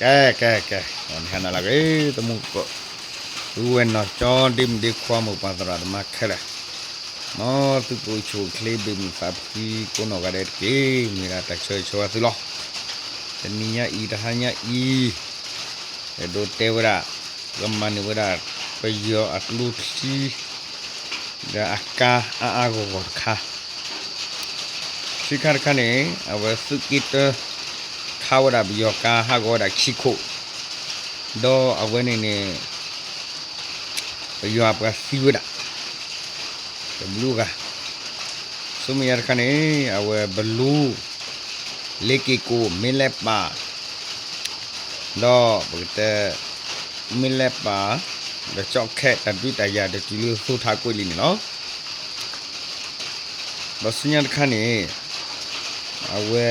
ကဲ ကဲ ကဲ နဟဲနၤလၢအဂ့ၤ တမူကီၢ် ပုၢ်ဝဲၢ်နီၢ်ကၠီ ဒ့မုၣ်ဒ့ခွါ မိၢ်ပၢ်သရၣ်သမါခဲလၢာ်, မ်သုကအိၣ်ဆူၣ်အိၣ်ချ့ ဘၣ်မုာ်သးဖှံကိးနီၢ်ဂၤဒဲးတက့ၢ်. မ့ၢ်ဒၣ်တၢ်ဆၢဂ့ၤဆၢဝါသုလီၤ. တနံၤညါအံၤ တဟါညါအံၤ အဲၣ်ဒိးတဲဝဲဒၣ် ကမၤန့ၢ်ဝဲဒၣ် ပယီၤအကျိချံ ဒီးအကါအါအါဂီၢ်ဂီၢ်တခါ ခံခါတခါန့ၣ် အဝဲသုးက့တၢ ခးဝဲဒၣ်ပယီၤကါ ဟးဂီၤဝဲဒၣ်ခံခိၣ်, ဒီးအဝဲန့ၣ်န့ၣ် ပယီၤအပှၤသံဝဲဒၣ် တဘျုးဂၤ, ဆူမဲာ်ညါတခါန့ၣ် အဝဲဘလူ လ့က့ၤကိၣ် မ့ၢ်လဲၤပာ် ဒီးပကတဲ မ့ၢ်လဲၤပာ် ဒီးကၠီၣ်ခဲ တၢ်ဒုးတၢ်ယၤ တတုၤလၢသိထးကွ့ၢ်လံန့ၣ်လီၤ. ဒီးဆူညါတခါန့ၣ် အဝဲ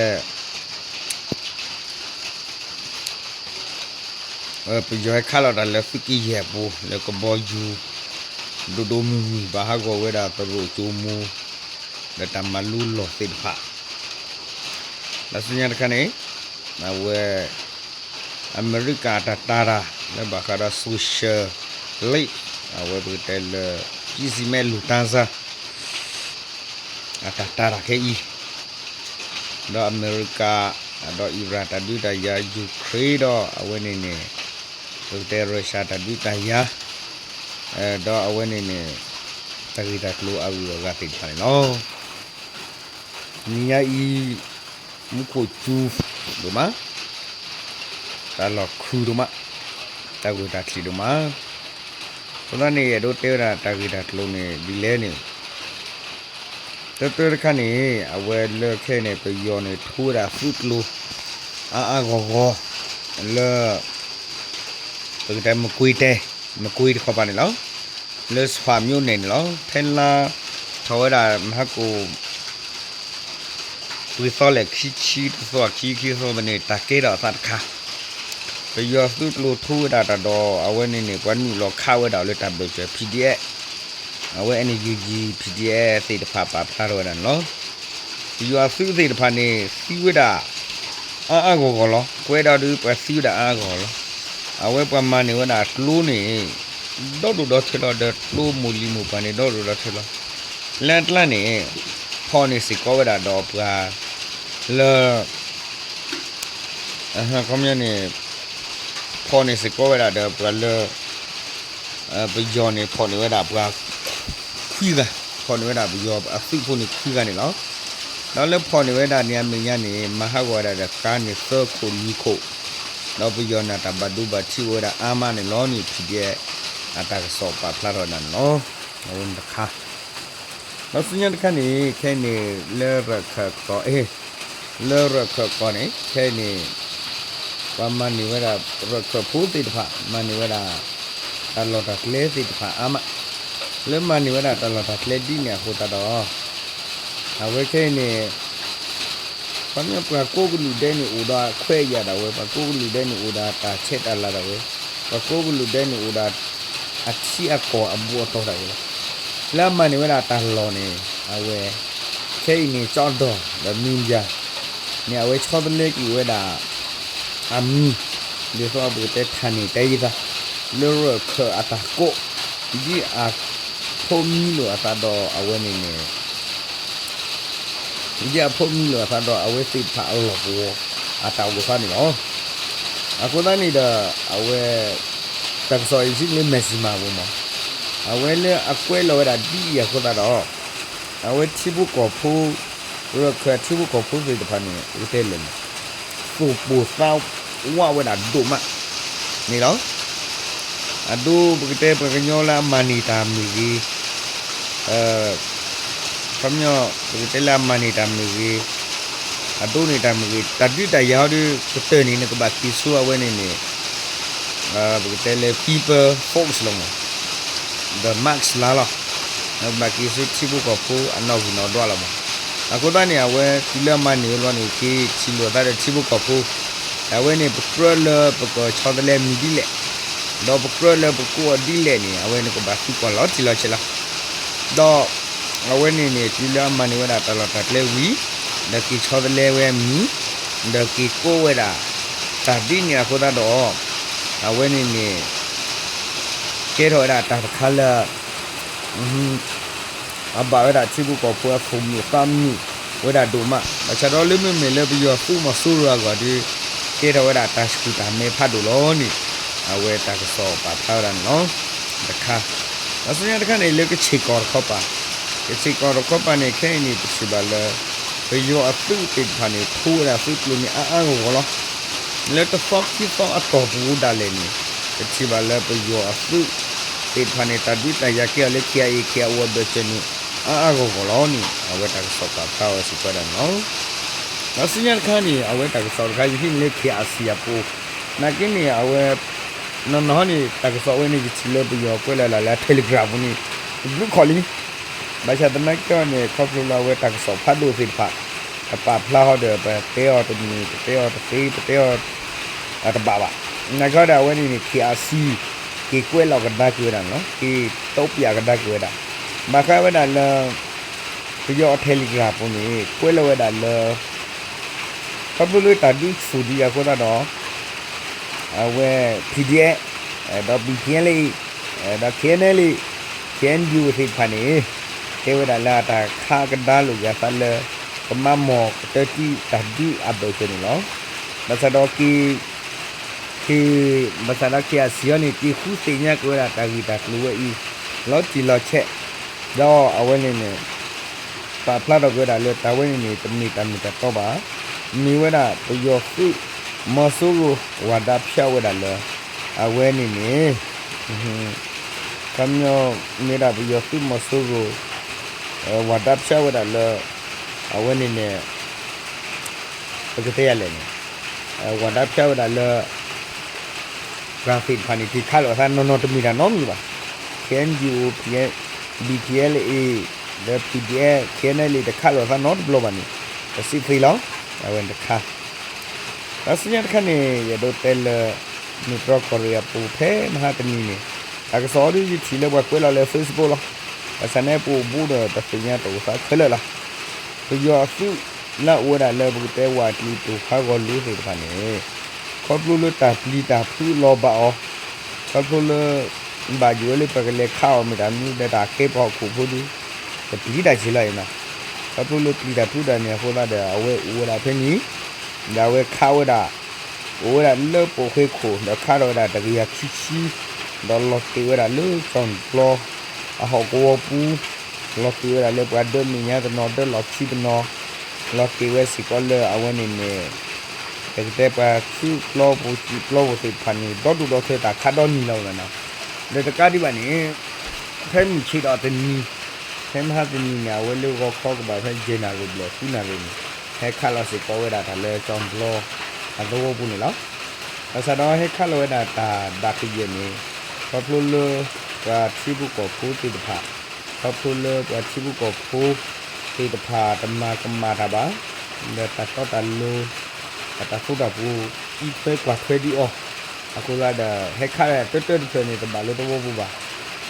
ပယီၤဟဲခးလီၤတၢ်လၢသုးက့ယဲၢ်အပူၤ လၢကဘီယူၤ ဒိၣ်ဒိၣ်မုၢ်မုၢ် ဘၣ်ဟးဂီၤဝဲဒၣ်သရိာ်ကၠိမူ ဒီးတၢ်မၤလူလီၢ်သ့ၣ်တဖၣ် ဒီးဆူညါတခါန့ၣ် အဝဲ အမဲရကၤအတၢ်တာ်တၢ် လၢဘၣ်ဃးဒီး social link အဝဲပကတဲလၢ ကံစံမဲလူၤတၢ်စၢ် အတၢ်တာ်တၢ်ခဲအံၤ ဒီးအမဲရကၤ ဒီးအံရၣ်တၢ်ဒုးတၢ်ယၤ ယူၤခရ့ၣ် ဒီးအဝဲန့ၣ်န့ၣ် ပကတဲရၢၡါတၢ်ဒုးတၢ်ယၤ ဒီးအဝဲန့ၣ်န့ၣ် တၢ်ဂ့ၢ်တၢ်ကျိၤအဂုၤအဂၤသ့ၣ်တဖၣ်န့ၣ်လီၤ. နံၤညါအံၤ မူခိၣ်စူၤဒိၣ်မး, တၢ်လီၢ်ခုၣ်ဒိၣ်မး, တၢ်ဂိၢ်တၢ်ချံးဒိၣ်မး, အဃိသတးန့ၣ် အဲၣ်ဒိးတဲဝဲဒၣ်တၢ်ဂ့ၢ်တၢ်ကျိၤန့ၣ် ဒ်လဲၣ်န့ၣ် တၢတၢတခါန့ၣ် အဝဲလၢခဲအံၤန့ၣ် ပယီၤန့ၣ် ထိဝဲဒၣ်သုးကျိၤ အါအါဂီၢ်ဂီၢ် လၢ ပကတဲမကွ့ၤတဲ မကွ့ၤတခီပၤန့ၣ်လီၤ. လၢစဖးမျိၣ်န့ၣ်န့ၣ်လီၤ. ဖဲလါထီၣ်ဝဲဒၣ်မဟါကိၣ် ပှဲၤသီလဲၣ် ခံဆံတသီ ခံဆံခံသီန့ၣ် တၢ်ကဲထီၣ်အသးတခါ ပယီၤသုးကျိၤထိဝဲဒၣ်တၢ်ဒီး အဝဲန့ၣ်န့ၣ် ပှၤနုာ်လီၤခးဝဲဒၣ်လၢတၢ်ဘၢၣ်စၢၤ P D F အဝဲ N U G P D F သ့ၣ်တဖၣ်ပာ်ဖျါထီၣ်ဝဲဒၣ်န့ၣ်လီၤ. ပယီၤအသုးသ့ၣ်တဖၣ်န့ၣ် သံဝဲဒၣ် အါအါဂီၢ်ဂီၢ်လီၤ. ကွဲးဒၣ်ဒုးပှၤသံဝဲဒၣ်အါအါဂီၢ်ဂီၢ်လီၤ. အဝဲပှၤမၤန့ၢ်ဝဲဒၣ်ကျိန့ၣ် ဒီဒိၣ်ဒီထၢလီၤ ဒီးကျိမိၢ်လံၤမိၢ်ပှၢ်န့ၣ် ဒီဒိၣ်ဒီထၢလီၤ. လၢအကျါန့ၣ် ဖီၣ်န့ၢ်စ့ၢ်ကီးဝဲဒၣ်ဒီးပှၤလၢ အခီပညီန့ၣ် ဖီၣ်န့ၢ်စ့ၢ်ကီးဝဲဒၣ်ဒီးပှၤလၢ ပယီၤန့ၣ် ဖီၣ်န့ၢ်ဝဲဒၣ်ပှၤ ခွံဂၤ, ဖီၣ်န့ၢ်ဝဲဒၣ်ပယီၤအသုးဖိန့ၣ်ခွံဂၤန့ၣ်လီၤ. ဒီးလၢဖီၣ်န့ၢ်ဝဲဒၣ်န့ၣ်အမဲာ်ညါန့ၣ် မၤဟးဂီၤဝဲဒၣ်ဒီးကါန့ၣ်သၢခိၣ်လွံၢ်ခိၣ်, ဒီးပယီၤန့ၣ်တၢ်ဘၣ်ဒိဘၣ်ထံးအိၣ်ဝဲဒၣ်အါမးန့ၣ်လီၤန့ၣ် P D F အတၢ်ကစီၣ်ပာ်ဖျါထီၣ်ဝဲဒၣ်န့ၣ်လီၤ. အဝဲန့ၣ်တခါ ဒီးဆူညါတခါန့ၣ် ခဲအံၤန့ၣ် လၢရၢၢ်ခၢၣ်ကီၢ် လၢရၢၢ်ခၢၣ်ကီၢ်န့ၣ် ခဲအံၤန့ၣ် ပှၤမၤန့ၢ်ဝဲဒၣ် ရၢၢ်ခၢၣ်ဖိသ့ၣ်တဖၣ် မၤန့ၢ်ဝဲဒၣ် တၢ်လီၢ်တၢ်ကျဲသ့ၣ်တဖၣ်အါမး, လၢမၤန့ၢ်ဝဲဒၣ်တၢ်လီၢ်တၢ်ကျဲဒ်န့ၣ်အဃိသတးဒီး အဝဲခဲအံၤန့ၣ် ခီပညီပှၤကိးကလုာ်ဒဲးန့ၣ်အိၣ်ဒီးအခွဲးအယာ်ဒၣ်ဝဲ, ပှၤကိးကလုာ်ဒဲးန့ၣ်အိၣ်ဒီးတၢ်ဆဲးတၢ်လၤဒၣ်ဝဲ, ပှၤကိးကလုာ်ဒဲးန့ၣ်အိၣ်ဒီး အထံအကီၢ်အဘူးအတီၢ်ဒၣ်ဝဲလီၤ. လၢအမၤန့ၢ်ဝဲဒၣ်တၢ်လီၢ်န့ၣ် အဝဲ ခဲအံၤန့ၣ် ကၠီဒီၢ် ဒီးမံၤယၤ န့ၣ် အဝဲဆီတလဲက့ၤဝဲဒၣ် အမံၤ ဒ်သိးပကတဲထၣ်န့ၣ်တဲယသး လၢရၢၢ်ခၢၣ်အတၢ်ကိး ဒ်အဖိးမံလိာ်အသးဒီးအဝဲန့ၣ်န့ၣ် ဒ်အဖိးမံလိာ်အသးဒီးအဝဲသ့ၣ်တဖၣ်အလီၢ်ကဝီၤ အတၢ်အိၣ်သးန့ၣ်လီၤ. အဃိသတးန့ၣ်ဒီး အဝဲ တၢ်ကစီၣ်အံၤစံးလၢမဲာ်စံးမၤပူၤမး, အဝဲလၢအကွဲးလီၤဝဲဒၣ်ဒ်အံၤအဃိသတးဒီး အဝဲထံဖိကီၢ်ဖိ ရၢၢ်ခၢၣ်ထံဖိကီၢ်ဖိသ့ၣ်တဖၣ်န့ၣ် ပကတဲလဲၣ်န့ၣ် သူၣ်ပိၢ်သးဝးဝဲဒၣ်ဒိၣ်မးန့ၣ်လီၤ. အဒိပကတဲပှၤကညီလၢအမၤန့ၢ်တၢ်မ့ၢ်ဂ့ၤ, ခီပညီ ပကတဲလၢအမၤန့ၢ်တၢ်မ့ၢ်ဂ့ၤ, အဒိန့ၢ်တၢ်မ့ၢ်ဂ့ၤ, တၢ်ဒုးတၢ်ယၤဟီဒုး ကတၢၢ်န့ၣ် နကဘၣ်က့ၤဆူအဝဲန့ၣ်န့ၣ် ပကတဲလၢ people force လီၤမး, the mask လါလီၤ. နကဘၣ်က့ၤဆူထံဖိကီၢ်ဖိအနီၣ်ဂံၢ်နီၣ်ဒွးလီၤမး. အဃိသတးန့ၣ် အဝဲတုၤလၢအမၤန့ၢ်ဝဲလီၤန့ၣ် က့ၤထံၣ်လိာ်သးဒီးထံဖိကီၢ်ဖိ, အဝဲန့ၣ် ပကြၢးလၢပကဆီတလဲမံၤဒ်လဲၣ်, ဒီးပကြၢးလၢပကိးအီၤဒ်လဲၣ်န့ၣ် အဝဲန့ၣ်ကဘၣ်သံကွၢ်လီၤတံၢ်လီၤဆဲးလီၤ. ဒီးအဝဲန့ၣ်န့ၣ် တုၤလၢအမၤန့ၢ်ဝဲဒၣ်တၢ်လီၢ်တၢ်ကျဲဝံၤ, ဒီးက့ၤဆီတလဲဝဲအမံၤ, ဒီးက့ၤကိးဝဲဒၣ် တၢ်ဒ်န့ၣ်အဃိသတးဒီး အဝဲန့ၣ်န့ၣ် ကဲထီၣ်ဝဲဒၣ်တၢ်တခါလၢ အဘၣ်ဝဲဒၣ်ထံဖိကီၢ်ဖိအသူၣ်မံသးမုာ်ဝဲဒၣ်ဒိၣ်မး, ဘၣ်ဆၣ်ဒီးလၢမ့မ့ၢ်လၢပယီၤသုးမီၤစိရိၤအဂီၢ်ဒီး ကဲထီၣ်ဝဲဒၣ်တၢ်ဆူၣ်တၢ်မဲဖးဒိၣ်လီၤန့ၣ် အဝဲတၢ်ကစီၣ်ပာ်ဖျါဝဲဒၣ်န့ၣ်လီၤ. တခါ, ဒီးဆူညါတခါန့ၣ် လၢကဆ့ၣ်ကီၢ်တခီပၤ, ကဆ့ၣ်ကီၢ်တခီပၤန့ၣ် ခဲအံၤန့ၣ် ပထံၣ်ဘၣ်လၢ ပယီၤအသုးသ့ၣ်တဖၣ်န့ၣ် ထိဝဲဒၣ်သုးကျိၤန့ၣ်အါအါဂီၢ်ဂီၢ်လီၤ. လၢတသီခံသီအတီၢ်ပူၤဒၣ်လဲာ်န့ၣ် ပထံၣ်ဘၣ်လၢပယီၤအသုးသ့ၣ်တဖၣ်န့ၣ် တၢ်ဒုးတၢ်ယၤကဲအီၤလၢ ခ့ၣ်အဲၣ်အ့ၣ် ခ့ၣ်အဲၣ်အူအဘၢၣ်စၢၤန့ၣ် အါအါဂီၢ်ဂီၢ်လီၤန့ၣ် အဝဲတၢ်ကစီၣ်ပာ်ဖျါအီၤစ့ၢ်ကီးဒၣ်န့ၣ်လီၤ. ဒီးဆူညါတခါန့ၣ် အဝဲတၢ်ကစီၣ်တခါ ယဟံးန့ၢ်လၢ ခ့ၣ်အဲၣ်အ့ၣ် အပူၤ, နာ်က့န့ၣ် အဝဲ နီၢ်နီၢ်န့ၣ် တၢ်ကစီၣ်ဝဲန့ၣ် ယထံၣ်လၢပယီၤကွဲးလီၤလၢ Telegram ပူၤန့ၣ် တဘျုးခီၣ်လံ. ဘၣ်ဆၣ်သနာ်က့အီၤန့ၣ် ခီဖျိလၢအဝဲတၢ်ကစီၣ်ဖးဒိၣ်သ့ၣ်တဖၣ် တပာ်ဖျါဟီဒီး ပတဲအီၤတမံၤ ပတဲအီၤတသ့ ပတဲအီၤ တဘၣ်ဘၣ်. နာ်က့ဒီးအဝဲန့ၣ်န့ၣ် ခ့ၣ်အဲၣ်အ့ၣ် က့ၤကွဲးလီၤကဒါက့ၤဝဲဒၣ်န့ၣ်လီၤ. က့ၤတိပၠးကဒါက့ၤဝဲဒၣ် ဘၣ်ဃးဝဲဒၣ်လၢ ပယီၤအ Telegram ပူၤန့ၣ် ကွဲးလီၤဝဲဒၣ်လၢ ခီဖျိလၢတၢ်ဒုးဆူၣ်ဒံးအဃိသတးဒီး အဝဲ PDF ဒီး BGF ဒီး KNLA KNDO သ့ၣ်တဖၣ်န့ၣ် တဲဝဲဒၣ်လၢအတၢ်ခးကဒါလိာ်က့ၤအသးလၢ ကမၤမီၢ်ကတၢၢ်တံၢ်တၢ်ဒုးအဘၢၣ်စၢၤန့ၣ်လီၤ. ဘၣ်ဆၣ်ဒီးက့ၤ က့ၤ ဘၣ်ဆၣ်ဒီး ခ့ၣ်အဲၣ်အ့ၣ် န့ၣ် က့ၤဃုသ့ၣ်ညါက့ၤဝဲဒၣ်တၢ်ဂ့ၢ်တၢ်ကျိၤဝဲအံၤ လီၤတံၢ်လီၤဆဲး ဒီးအဝဲန့ၣ်န့ၣ် ပာ်ဖျါထီၣ်က့ၤဝဲဒၣ်လၢတၢ်ဝဲန့ၣ်န့ၣ် တမ့ၢ်တၢ်မ့ၢ်တၢ်တီဘၣ်. မ့ၢ်ဝဲဒၣ်ပယီၤသုးမီၤစိရိၤဝၤဒၣ်ဖၠးဝဲဒၣ်လၢ အဝဲန့ၣ်န့ၣ် ခီပညီ မ့ၢ်ဒၣ်ပယီၤသုးမီၤစိရိၤ ဝၤဒၣ်ဖၠးဝဲဒၣ်လၢ အဝဲန့ၣ်န့ၣ် ပကတဲယၤလဲၣ်န့ၣ် ဝၤဒၣ်ဖၠးဝဲဒၣ်လၢ ပှၤသ့ၣ်တဖၣ်န့ၣ် က့ၤခးလိာ်အသးနီၢ်နီၢ်တမ့ၢ်တၢ်နီတမံၤဘၣ်. KNDO, BGF, BGLA ဒီး PDF, KNLA တခးလိာ်အသးနီတဘျီဘၣ်န့ၣ် တစံးသ့လီၤ. အဝဲန့ၣ်တခါ ဒီးဆူညါတခါန့ၣ် ယအဲၣ်ဒိးတဲလၢ မုၢ်တြီၢ်ကီၢ်ရ့ၣ်အပူၤဖဲမဟါတနံၤန့ၣ် တၢ်ကစီၣ်အီၤဒ်ယထံၣ်လၢပှၤကွဲးလီၤလၢ Facebook လီၤ. ဘၣ်ဆၣ်န့ၣ် ပအိၣ်ဘူးဒီးပသ့ၣ်ညါတအိၣ်သးခဲလၢာ်လီၤ. ပယီၤအသုးလၢအအိၣ်ဝဲဒၣ်လၢပကတဲဝဲအကလံၤပူၤဖးဂီၤလိၤသ့ၣ်တဖၣ်န့ၣ် ခီဖျိလၢတၢ်ပျံၤတၢ်ဖုးလီၤဘၣ်အီၤ, ခီဖျိလၢ ဘၣ်ယိၣ်ဝဲလၢပှၤကလဲၤခးအီၤမ့ၢ်တၢ်မနုၤဒီးတၢ်ကဲပှၤဟီၣ်ခိၣ်ဖိဒီး တပျံၤတၢ်က့ၤလီၤအံၤနီၤ. ခီဖျိလၢပျံၤတၢ်ဖုးတၢ်န့ၣ်အဃိသတးဒီး အဝဲအိၣ်ဝဲဒၣ်ဖဲန့ၣ် ဒီးအဝဲခးဝဲဒၣ် အိၣ်ဝဲဒၣ်လၢပိာ်ဃ့ခိၣ် ဒီးခးထီၣ်ဝဲဒၣ်တကယၤခံဆံ ဒီးလီၤတ့ၢ်ဝဲဒၣ်လၢကၠီၣ်ပျီ အဟီၣ်ကဝီၤပူၤ, လီၤတ့ၢ်ဝဲဒၣ်လၢပှၤဒၢမဲာ်ညါတနီၤ ဒၢလီၢ်ခံတနီၤ, လီၤတ့ၢ်ဝဲစ့ၢ်ကီးလၢအဝဲန့ၣ်န့ၣ် ပကတဲပှၤခူၣ်ပျီပူၤစံာ်ပျီပူၤသ့ၣ်တဖၣ်န့ၣ် ဒီဒူၣ်ဒီထၢတၢ်ခးဒီနံၤလီၤဝဲဒၣ်နီၤ. ဒီးတကးဒံးဘၣ်န့ၣ် ဖဲမုၢ်ဆ့ၣ်ဒီးတနံၤ ဖဲမဟါတနံၤန့ၣ် အဝဲလၢဂီၤခီကဘၣ်ဖဲယဲၢ်နၣ်ရံၣ်ဘျဲၣ်ဃုနၣ်ရံၣ်န့ၣ် ဟဲခးလီၤစ့ၢ်ကီးဝဲဒၣ်တၢ်လၢကၠီၣ်ပျီ အသဝီပူၤန့ၣ်လီၤ. ဘၣ်ဆၣ်ဒီးဟဲခးလီၤဝဲဒၣ်တၢ်ဒၣ်ကယဲၢ်န့ၣ် ခီဖျိလၢ ပှၤထံဖိကီၢ်ဖိသ့ၣ်တဖၣ် ခီဖျိလၢပှၤထံဖိကီၢ်ဖိသ့ၣ်တဖၣ်တမၤကမၣ်တၢ်ဘၣ် ဒီးတၢ်တီတၢ်လိၤ တၢ်သိတၢ်ပူၤ အံးထွဲကွၢ်ထွဲဒံးအီၤ အဃိသတးဒီး ဟဲခးတၢ်တၢၢ်တၢၢ်တဖျၢၣ်န့ၣ် တဘၣ်လၢသဝီပူၤဘၣ်, ခံဖျၢၣ်တဖျၢၣ်ဒီးဘၣ်လၢသဝီပူၤကစီဒီလီၤ. လီၤပှီၢ်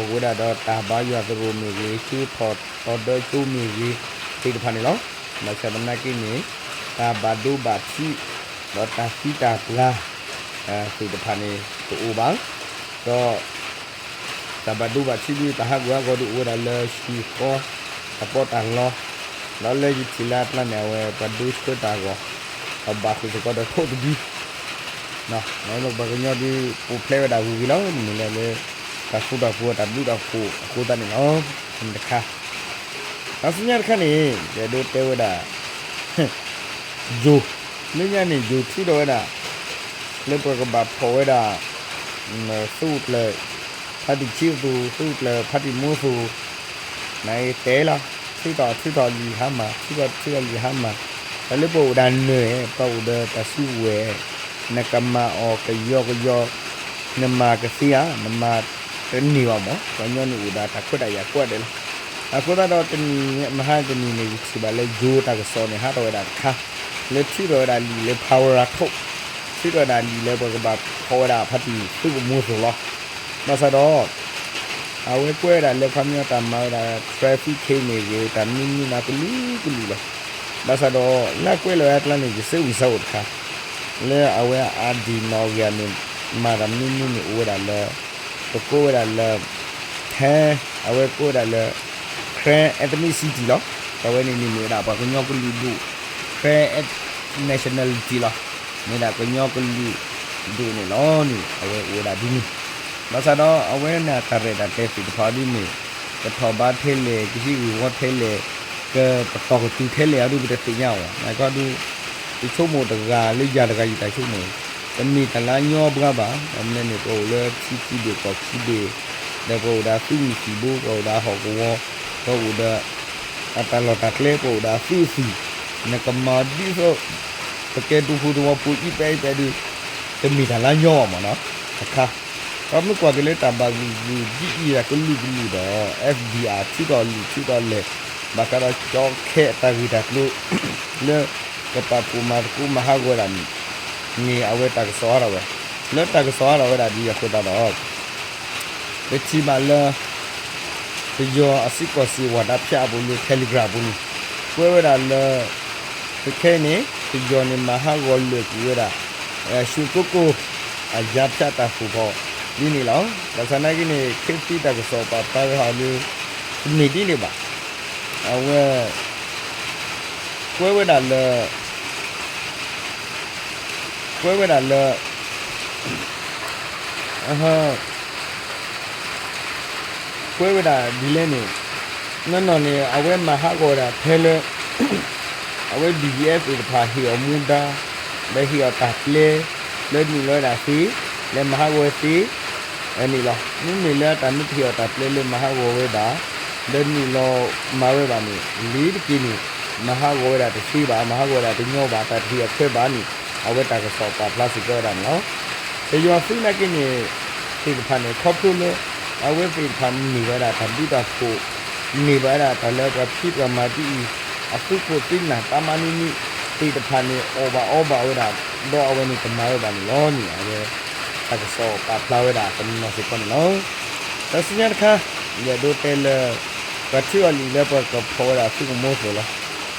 ဝဲဒၣ်ဒီးတၢ်ဘါယွၤသရိာ်မ့ၢ်ဂ့ၤ, ဃ့ထီၣ်တီၤဒၢကၠိမ့ၢ်ဂ့ၤ သ့ၣ်တဖၣ်န့ၣ်လီၤ. ဘၣ်ဆၣ်သနာ်က့န့ၣ် တၢ်ဘၣ်ဒိဘၣ်ထံး ဒီးတၢ်သံတၢ်ပှၢ် သ့ၣ်တဖၣ်န့ၣ် တအိၣ်ဘၣ်. ဒီး တၢ်ဘၣ်ဒိဘၣ်ထံးဒ်တၢ်ဟးဂူာ်ဟးဂီၤဒ်အိၣ်ဝဲဒၣ်လၢဟံၣ်ဃီ တၢ်ပီးတၢ်လီ, ဒီးလၢယထံၣ်လၢအကျါန့ၣ် အဝဲပှၤဒိဆှၢတၢ်အဂီၢ် အဘၣ်ဃုာ်စ့ၢ်ကီးဒီးထိၣ်တဒု ပှၤကညီဒ်ပူၤဖျဲးဝဲဒၣ်ဂုၤက့ၤလီၤ မ့ၢ်လၢလၢ တၢ်သူတၢ်ပူၤတၢ်ဘျုးတၢ်ဖှိၣ်အဃိသတးန့ၣ်လီၤ. တခါ ဒီးဆူညါတခါန့ၣ် ယအဲၣ်ဒိးတဲဝဲဒၣ် ယိၤ လၢညါန့ၣ် ယိၤထုးထီၣ်ဝဲဒၣ် လၢပှၤကဘၣ်ဖီၣ်ဝဲဒၣ် သုးကျၢၤ ဖါတံၢ်ဆံးအသိး သုးကျၢၤဖါတံၢ်မူအသိး နတဲလီၤ ထုးထီၣ်ထုးထီၣ်လံာ်ဟါမၢ် ထုးထီၣ်ထုးထီၣ်လံာ်ဟါမၢ် တၢ်လၢပှၤအိၣ်ဒၣ်နၢၤ ပှၤအိၣ်ဒီးတၢ်စုကဝဲၤ နကမၤအီၤကယီကယီ နမၤကသ့ဧါ နမၤတန့ၢ်ဘၣ်မး ပှၤကညီန့ၣ်အိၣ်ဒီးတၢ်ခွဲးတၢ်ယာ်ကိးဂၤဒဲးလီၤ. အဃိသတးဒီးတနံၤ မဟါတနံၤန့ၣ် ယထံၣ်ဘၣ်လၢယိၤတၢ်ကစီၣ်န့ၣ် ဟးထီၣ်ဝဲဒၣ်တခါ လၢထုးထီၣ်ဝဲဒၣ်လံာ်လၢ Power ထိး ထုးထီၣ်ဝဲဒၣ်လံာ်လၢပှၤကဘၣ်ဖီၣ်ဝဲဒၣ်ဖါတံၢ်သုးကမူအသိးလီၤ. ဘၣ်ဆၣ်ဒီး အဝဲကွဲးဝဲဒၣ်လၢခီပညီတၢ်မၤဝဲဒၣ် traffic case မ့ၢ်ဂ့ၤ တၢ်မနုၤမနုၤကလုာ်ကလုာ်လီၤ. ဘၣ်ဆၣ်ဒီး လၢအကွဲးလီၤဝဲအကျါန့ၣ် ယစ့ဝံၤစၢ်အိၣ်တခါ လၢအဝဲအဒံၣ်နီၣ်ဂံၢ်အမ့ၢ်မၤတၢ်မနုၤမနုၤန့ၣ် အိၣ်ဝဲဒၣ်လၢ ပကိးဝဲဒၣ်လၢ ထဲ အဝဲကိးဝဲဒၣ်လၢ Karen ethnicity လီၤ. အဝဲန့ၣ်န့ၣ်မ့ၢ်ဝဲဒၣ်ပှၤကညီကလုာ်ဒူၣ် Karen nationality လီၤ. မ့ၢ်ဒၣ်ကညီကလုာ်ဒူၣ်န့ၣ်လီၤန့ၣ် အဝဲအိၣ်ဝဲဒၣ်ဒ်န့ၣ် ဘၣ်ဆၣ်ဒီးအဝဲန့ၣ်တၢ်ရဲၣ်တၢ်ကျဲၤသ့ၣ်တဖၣ်ဒ်န့ၣ် ကထီၣ်ဘးထဲလဲၣ် ကဟံးဂ့ၢ်ဝီထဲလဲၣ် ကပတီၢ်ကတုၤထဲလဲၣ်အဒုး ပတသ့ၣ်ညါအီၤဘၣ်. နာ်က့ဒုး ယဆိကမိၣ်တဂၤလၢယၤတဂၤယတၢ်ဆိကမိၣ် တမ့ၢ်တၢ်လၢအညီဘှါဘၣ်. မ့ၢ်န့ၣ် ပအိၣ်လၢထံခံဘ့ၣ်ကီၢ်ခံဘ့ၣ် ဒီးပအိၣ်ဒီးသုးမုၢ်သံၣ်ဘိ ပအိၣ်ဒီးဟီၣ်ကဝီၤ ပအိၣ်ဒီး အတၢ်လီၢ်တၢ်ကျဲ ပအိၣ်ဒီးအသုးအသံၣ် နကမၤဒ်သိး ပကဲဒူဖိသဝီဖိအံၤပအဲအံၤပအဲဒုး တမ့ၢ်တၢ်လၢအညီဘၣ်မ့ၢ်နီၤ တခါ ဒီးမ့ၢ်ကွၢ်က့ၤလၢတၢ်ဘၣ်ဂုာ်ဂုာ်ဒ်အံၤအကလုာ်ကလုာ်ဒီး F D R ထုးထီၣ်လုၢ်ထုးထီၣ်လဲၤ ဘၣ်ဃးဒီးကၠီခဲအတၢ်ဂ့ၢ်တၢ်ကျိၤ လၢကပာ်ဖှိၣ်မၤသကိးမၤဟးဂီၤဝဲဒၣ်န့ၣ် န့ၣ်အဝဲတၢ်ကစီၣ်ဟးထီၣ်ဝဲ လၢတၢ်ကစီၣ်ဟးထီၣ်ဝဲဒၣ်ဒ်အံၤအဃိသတးဒီး ပထံၣ်ဘၣ်လၢ ပယီၤအစ့ၢ်ကီးစ့ၢ်ဝဲတၢ်ဖၠးအပူၤလၢ Telegram အပူၤန့ၣ် ကွဲးဝဲဒၣ်လၢ ခဲအံၤန့ၣ် ပယီၤန့ၣ်မၤဟးဂီၤလၢာ်ကွံာ်ဝဲဒၣ် ရွှေကုက္ကို အယါဖၠးတၢ်ဖှိၣ်ဖီ ဒ်န့ၣ်လီၤ. ဘၣ်ဆၣ်နာ်က့န့ၣ် ခ့သံတၢ်ကစီၣ်ပာ်ဖျါဝဲဟီလၢ တမ့ၢ်ဒ်န့ၣ်ဘၣ်. အဝဲ ကွဲးဝဲဒၣ်လၢ ကွဲးဝဲဒၣ်လၢ ကွဲးဝဲဒၣ်ဒ်လဲၣ်န့ၣ် နီၢ်နီၢ်န့ၣ် အဝဲမၤဟးဂီၤဝဲဒၣ်ဖဲလၢ အဝဲ B G F သ့ၣ်တဖၣ်ဟ့ၣ်အီၤမူဒါ ဒီးဟ့ၣ်အီၤတၢ်ပျဲ လၢနုာ်လီၤဝဲဒၣ်သ့ လၢမၤဟးဂီၤဝဲသ့ န့ၣ်လီၤ. မ့မ့ၢ်လၢအတၢ်မ့ၢ်တဟ့ၣ်အီၤတၢ်ပျဲလၢမၤဟးဂီၤဝဲဘၣ် ဒီးနုာ်လီၤမၤဝဲဘၣ်န့ၣ် လ့ၤတက့ၤန့ၣ် မၤဟးဂီၤဝဲဒၣ်တသ့ဘၣ် မၤဟးဂီၤဝဲဒၣ်တညီဘၣ် တၢ်တဟ့ၣ်အီၤခွဲးဘၣ်န့ၣ် အဝဲတၢ်ကစီၣ်ပာ်ဖျါစ့ၢ်ကီးဝဲဒၣ်န့ၣ်လီၤ. ပယီၤသုးနာ်က့န့ၣ် သ့ၣ်တဖၣ်န့ၣ် ခီဖျိလၢ အဝဲသ့ၣ်တဖၣ်န့ၣ်မ့ၢ်ဝဲဒၣ်တၢ်ဘျုးတၢ်ဖှိၣ် မ့ၢ်ဝဲဒၣ်တၢ်လၢပှၤဖံးပှၤမၤဒ်အံၤ အသုးခိၣ်သုးနၢ်တၢ်မၤနံၤနံၤ သ့ၣ်တဖၣ်န့ၣ် အီၣ်ဘၣ်အီဘၣ်ဝဲဒၣ် ဒီးအဝဲန့ၣ်ကမၤဝဲဘၣ်န့ၣ်လီၤန့ၣ် အဝဲ တၢ်ကစီၣ်ပာ်ဖျါဝဲဒၣ်တနီၤစ့ၢ်ကီးန့ၣ်လီၤ. တၢ်စံးညါတခါ ယအဲၣ်ဒိးတဲလၢ ပှၤထံအီၤလံာ်လၢပှၤကဖီၣ်ဝဲဒၣ်သုးကမိသ့ၣ်လီၤ.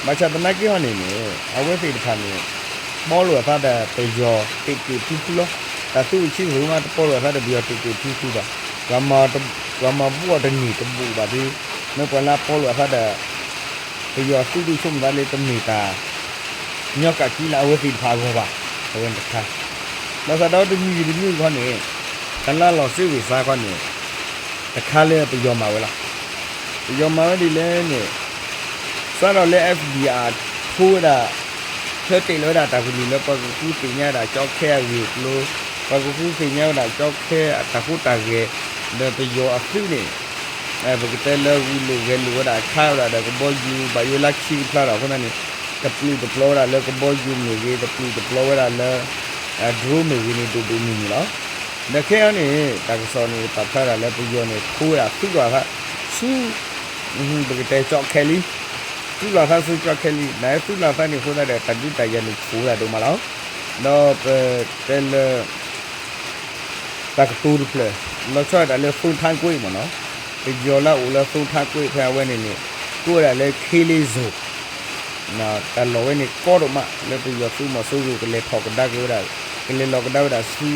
ဘၣ်ဆၣ်သနာ်က့ဟီန့ၣ်န့ၣ် အဝဲသ့ၣ်တဖၣ်န့ၣ် ပီလိာ်အသးဒီးပယီၤတ့ၢ်တ့ၢ်ဖျုဖျုလီၤ. တၢ်သုးအုးဆံးသ့ၣ်မး တပီလိာ်အသးဒီးပယီၤတ့ၢ်တ့ၢ်ဖျုဖျုဘၣ်. ပှၤမၤဘူၣ်အီၤတန့ၢ်တဘူၣ်ဘၣ်ဒီး မ့ၢ်ပှၤလၢအပီလိာ်အသးဒီး ပယီၤသုးဒုးဆိကမိၣ်သးလၢတမ့ၢ်တၢ် ညီကၣ်ကံလၢအဝဲသ့ၣ်တဖၣ်အဂီၢ်ဘၣ်. အဝဲန့ၣ်တခါ ဘၣ်ဆၣ်ဒီးတမံၤဂ့ၤတမံၤဂ့ၤခီန့ၣ် တၢ်လၢအလီၤစ့ဝံၤစါခီန့ၣ် တခါလၢပယီၤမၤဝဲလီၤ. ပယီၤမၤဝဲဒ်လဲၣ်န့ၣ် စးထီၣ်လၢ F D R ထိဝဲဒၣ် ဖျၢတ့ၢ်လီၤဝဲဒၣ်တၢ်ကလုၢ်လၢပှၤကဃုသ့ၣ်ညါဒၣ်ကၠီခဲအဂ့ၢ်အကျိၤ, ပှၤကဃုသ့ၣ်ညါဝဲဒၣ်ကၠီခဲအတၢ်ဟူးတၢ်ဂဲၤ, ဒီးပယီၤအသုးန့ၣ် ပကတဲလၢဂုာ်လိာ်ဂဲၤလိာ်ဝဲဒၣ်အခါဝဲဒၣ်ဒီးကဘီယူၤ ဘၣ်ယိၣ်လၢခံကဖျါဒီးအဃိသတးန့ၣ် တပျုာ်တပျီၤဝဲဒၣ်လၢကဘီယူၤမ့ၢ်ဂ့ၤ, တပျုာ်တပျီၤဝဲဒၣ်လၢ drone မ့ၢ်ဂ့ၤန့ၣ် ဒိၣ်ဒိၣ်မုၢ်မုၢ်လီၤ. ဒီးခဲအံၤန့ၣ် တၢ်ကစီၣ်န့ၣ် ပာ်ဖျါဒၣ်လၢပယီၤန့ၣ် ထိဝဲဒၣ်သုးလီၤသးဆူ ပကတဲကၠီခဲလံ, သုးလီၤသးဆူကၠီခဲလံ, နသုးလီၤသးန့ၣ်အဃိသတးဒီး တၢ်ဒုးတၢ်ယၤန့ၣ် ဖှိၣ်ဝဲဒၣ်ဒိၣ်မးလီၤ. ဒီးပတဲလၢ တၢ်ကတိၤတဖျၢၣ် လီၤဆီဒၣ်တၢ်လၢ သိထါကွ့ မ့ၢ်နီၤ, ပယီၤလၢအအိၣ်လၢသိထါကွ့ဖဲအဝဲန့ၣ်န့ၣ် ကိးဝဲဒၣ်လၢ ခ့လ့စိၤ, တၢ်လီၢ်ဝဲန့ၣ်ကီဒိၣ်မး လၢပယီၤသုးမီၤစိရိၤကလဲၤထီၣ်ကဒါက့ၤဝဲဒၣ်, ကလဲၤလီၤကဒါဝဲဒၣ်ဆူ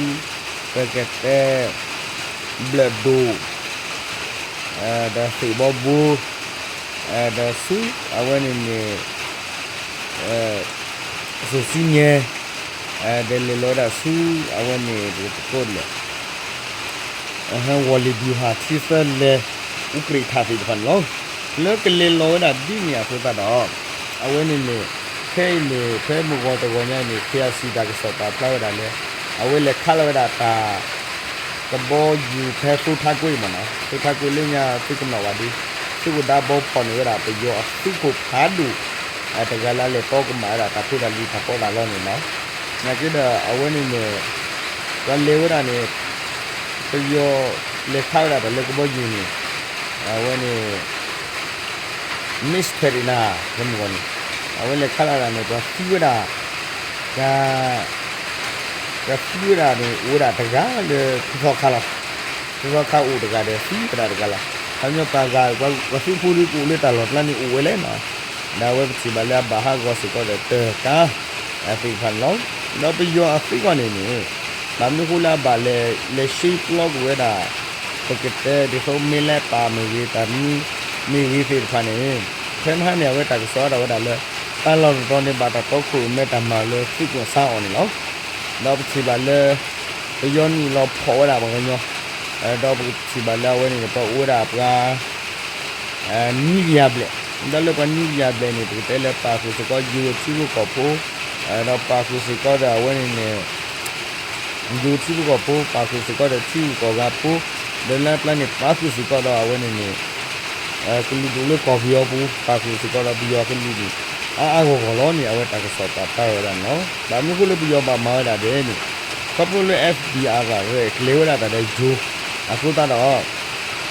ပကတဲ ဘျၢၣ်ဒိၣ် ဒီးသ့ၣ်ဘီဘိ ဒီးဆူ အဝဲန့ၣ်န့ၣ် စိၤဆံညဲ ဒီးလဲၤလီၤဝဲဒၣ်ဆူ အဝဲန့ၣ် ပကကိးလဲၣ် ဝီၤလ့ၤဘျူၤဟၣ် ထံသၢလဲၤ အူကြ့ၣ်ထၣ်သ့ၣ်တဖၣ်န့ၣ်လီၤ. လၢကလဲၤလီၤဝဲဒၣ်ဒ်န့ၣ်အဃိသတးဒီး အဝဲန့ၣ်န့ၣ် ခဲအံၤန့ၣ် ဖဲမုၢ်ဂီၤတဂီၤညါအံၤန့ၣ် ခ့အစံၣ် တၢ်ကစီၣ်ပာ်ဖျါဝဲဒၣ်လၢ အဝဲလဲၤခးလီၤဝဲဒၣ်တၢ် ကဘီယူၤဖဲသိထါကွ့မ့ၢ်နီၤ, သိထါကွ့လၢညါသုကနီၣ်ဘၣ်ဒီး သုးခိၣ်ဒါဘီဖီၣ်န့ၢ်ဝဲဒၣ်ပယီၤအသုးခိၣ်ဖးဒိၣ် တဂၤလၢအလဲၤတီကမၣ်ဝဲဒၣ်တၢ်ဖိတၢ်လံၤတၢ်ပီးတၢ်လီန့ၣ်လီၤ. နာ်က့ဒီးအဝဲန့ၣ်န့ၣ် ပှၤလဲၤဝဲဒၣ်န့ၣ် ပယီၤလဲၤခးဝဲဒၣ်တၢ်လၢကဘီယူၤန့ၣ် အဝဲန့ၣ် မ့ၢ်စထၢၣ်ဒံးနၤ ဖဲမုၢ်ဂီၤန့ၣ် အဝဲလဲၤခးလီၤဒၣ်န့ၣ် ပှၤသံဝဲဒၣ် ပှၤသံဝဲဒၣ်န့ၣ် အိၣ်ဝဲဒၣ်တဂၤလၢထီထီခါလီၤ. ထီထီခါအိၣ်တဂၤဒီးသံဝဲဒၣ်တဂၤလီၤ. ခီပညီပှၤဂၤ ပှၤသုးဖိဒုးကအိၣ်လၢတၢ်လီၢ်ကျါန့ၣ်အိၣ်ဝဲလဲၣ်နီၤ. ဒီးအဝဲပထံၣ်ဘၣ်လၢအဘၣ်ဟးဂီၤစ့ၢ်ကီးဒီးတၢ်ကါ အသ့ၣ်တဖၣ်န့ၣ်လီၤ. ဒီးပယီၤအသုးအဂီၢ်န့ၣ်န့ၣ် ဘၣ်မနုၤအဃိလၢအဘၣ်လဲၤ လဲၤရှဲပျီကွံာ်ဝဲဒၣ် ပကတဲဒ်သိး မ့ၢ်လဲၤပာ်မ့ၢ်ဂ့ၤ တၢ်မံမ့ၢ်ဂ့ၤသ့ၣ်တဖၣ်န့ၣ် ဖဲမဟါန့ၣ် အဝဲတၢ်ကစီၣ်အါထီၣ်ဝဲဒၣ်လၢ တၢ်လီၢ်တတီၤန့ၣ် ဘၣ်တၢ်တီခိၣ်ရိၣ်မဲတၢ်မၤလၢသုးကီၢ်စါအီၤန့ၣ်လီၤ. ဒီးပထံၣ်ဘၣ်လၢ ပယီၤနုာ်လီၤဖီၣ်ဝဲဒၣ်ပှၤကညီ ဒီးပထံၣ်ဘၣ်လၢအဝဲန့ၣ်န့ၣ် ပှၤအိၣ်ဝဲဒၣ်ပှၤ နွံကယၤဘျဲၣ်, ဒီးလၢပှၤနွံကယၤဘျဲၣ်န့ၣ် ပကတဲလၢပာ်ဃုာ်စ့ၢ်ကီးယိၤထံဖိကီၢ်ဖိ, ဒီးပာ်ဃုာ်စ့ၢ်ကီးဒီးအဝဲန့ၣ်န့ၣ် ယိၤထံဖိကီၢ်ဖိ ပာ်ဃုာ်စ့ၢ်ကီးဒီးထံဂုၤကီၢ်ဂၤဖိ, ဒီးလၢအပျၢ်န့ၣ် ပာ်ဃုာ်စ့ၢ်ကီးဒီးအဝဲန့ၣ်န့ၣ် ကလုာ်ဒူၣ်လၢကီၢ်ပယီၤပူၤ ပာ်ဃုာ်စ့ၢ်ကီးဒီးပယီၤကလုာ်န့ၣ် အါအါဂီၢ်ဂီၢ်လီၤန့ၣ် အဝဲတၢ်ကစီၣ်ပာ်ဖျါထီၣ်ဝဲဒၣ်န့ၣ်လီၤ. ဘၣ်မနုၤအဃိလၢပယီၤဘၣ်မၤဝဲဒၣ်ဒဲးန့ၣ် ခီဖျိလၢ F B I ရဲၣ်ကျဲၤဝဲဒၣ်တၢ်ဒီးယိၤ အဃိသတး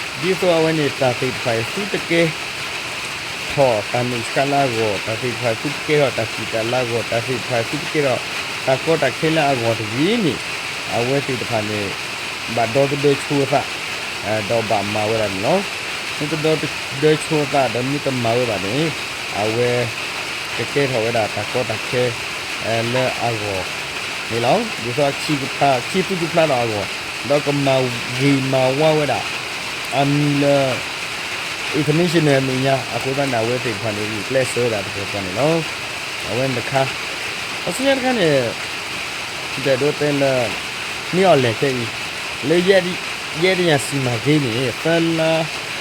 ဒီး ဒ်သိးအဝဲန့ၣ် တၢ်သ့ၣ်တဖၣ်အံၤ သုတကဲ ထီၣ်တၢ်မ့ၢ်စခါလၢအဂီၢ်, တၢ်သ့ၣ်တဖၣ်သုတကဲထီၣ်တၢ်စံၣ်တၢ်လၤအဂီၢ်, တၢ်သ့ၣ်တဖၣ်သုတကဲထီၣ်တၢ်ကီတၢ်ခဲလၢအဂီၢ်တဂ့ၤန့ၣ် အဝဲသ့ၣ်တဖၣ်န့ၣ် ဘၣ်ဒီသဒၢဆိအသး ဒီးဘၣ်မၤဝဲဒၣ်န့ၣ်လီၤ. မ့ၢ်တဒီသဒၢဆိအသးဒီးမ့ၢ်တမၤဝဲဘၣ်န့ၣ် အဝဲ ကကဲထီၣ်ဝဲဒၣ်တၢ်ကီတၢ်ခဲ လၢအဂီၢ်န့ၣ်လီၤ. ဒ်သိးအခံကဖျါ ခံသူတဖျါဒီးအဂီၢ် ဒီးကမၤဂ့ၤမၤဝါဝဲဒၣ် အမံၤလၢ international အမဲာ်ညါ အဃိသတးန့ၣ် အဝဲသ့ၣ်တဖၣ်န့ၣ် ဂုာ်ကျဲးစၢးဝဲဒၣ်တပှဲၤပှဲၤန့ၣ်လီၤ. အဝဲန့ၣ်တခါ အဆူညါတခါန့ၣ် ဒဲးဒိးတဲလၢ မ့ၢ်အီၤလဲၣ်ခဲအံၤ လၢ ယဲၢ်တယၤစံၣ်မၤက့ၤန့ၣ် သၢလါ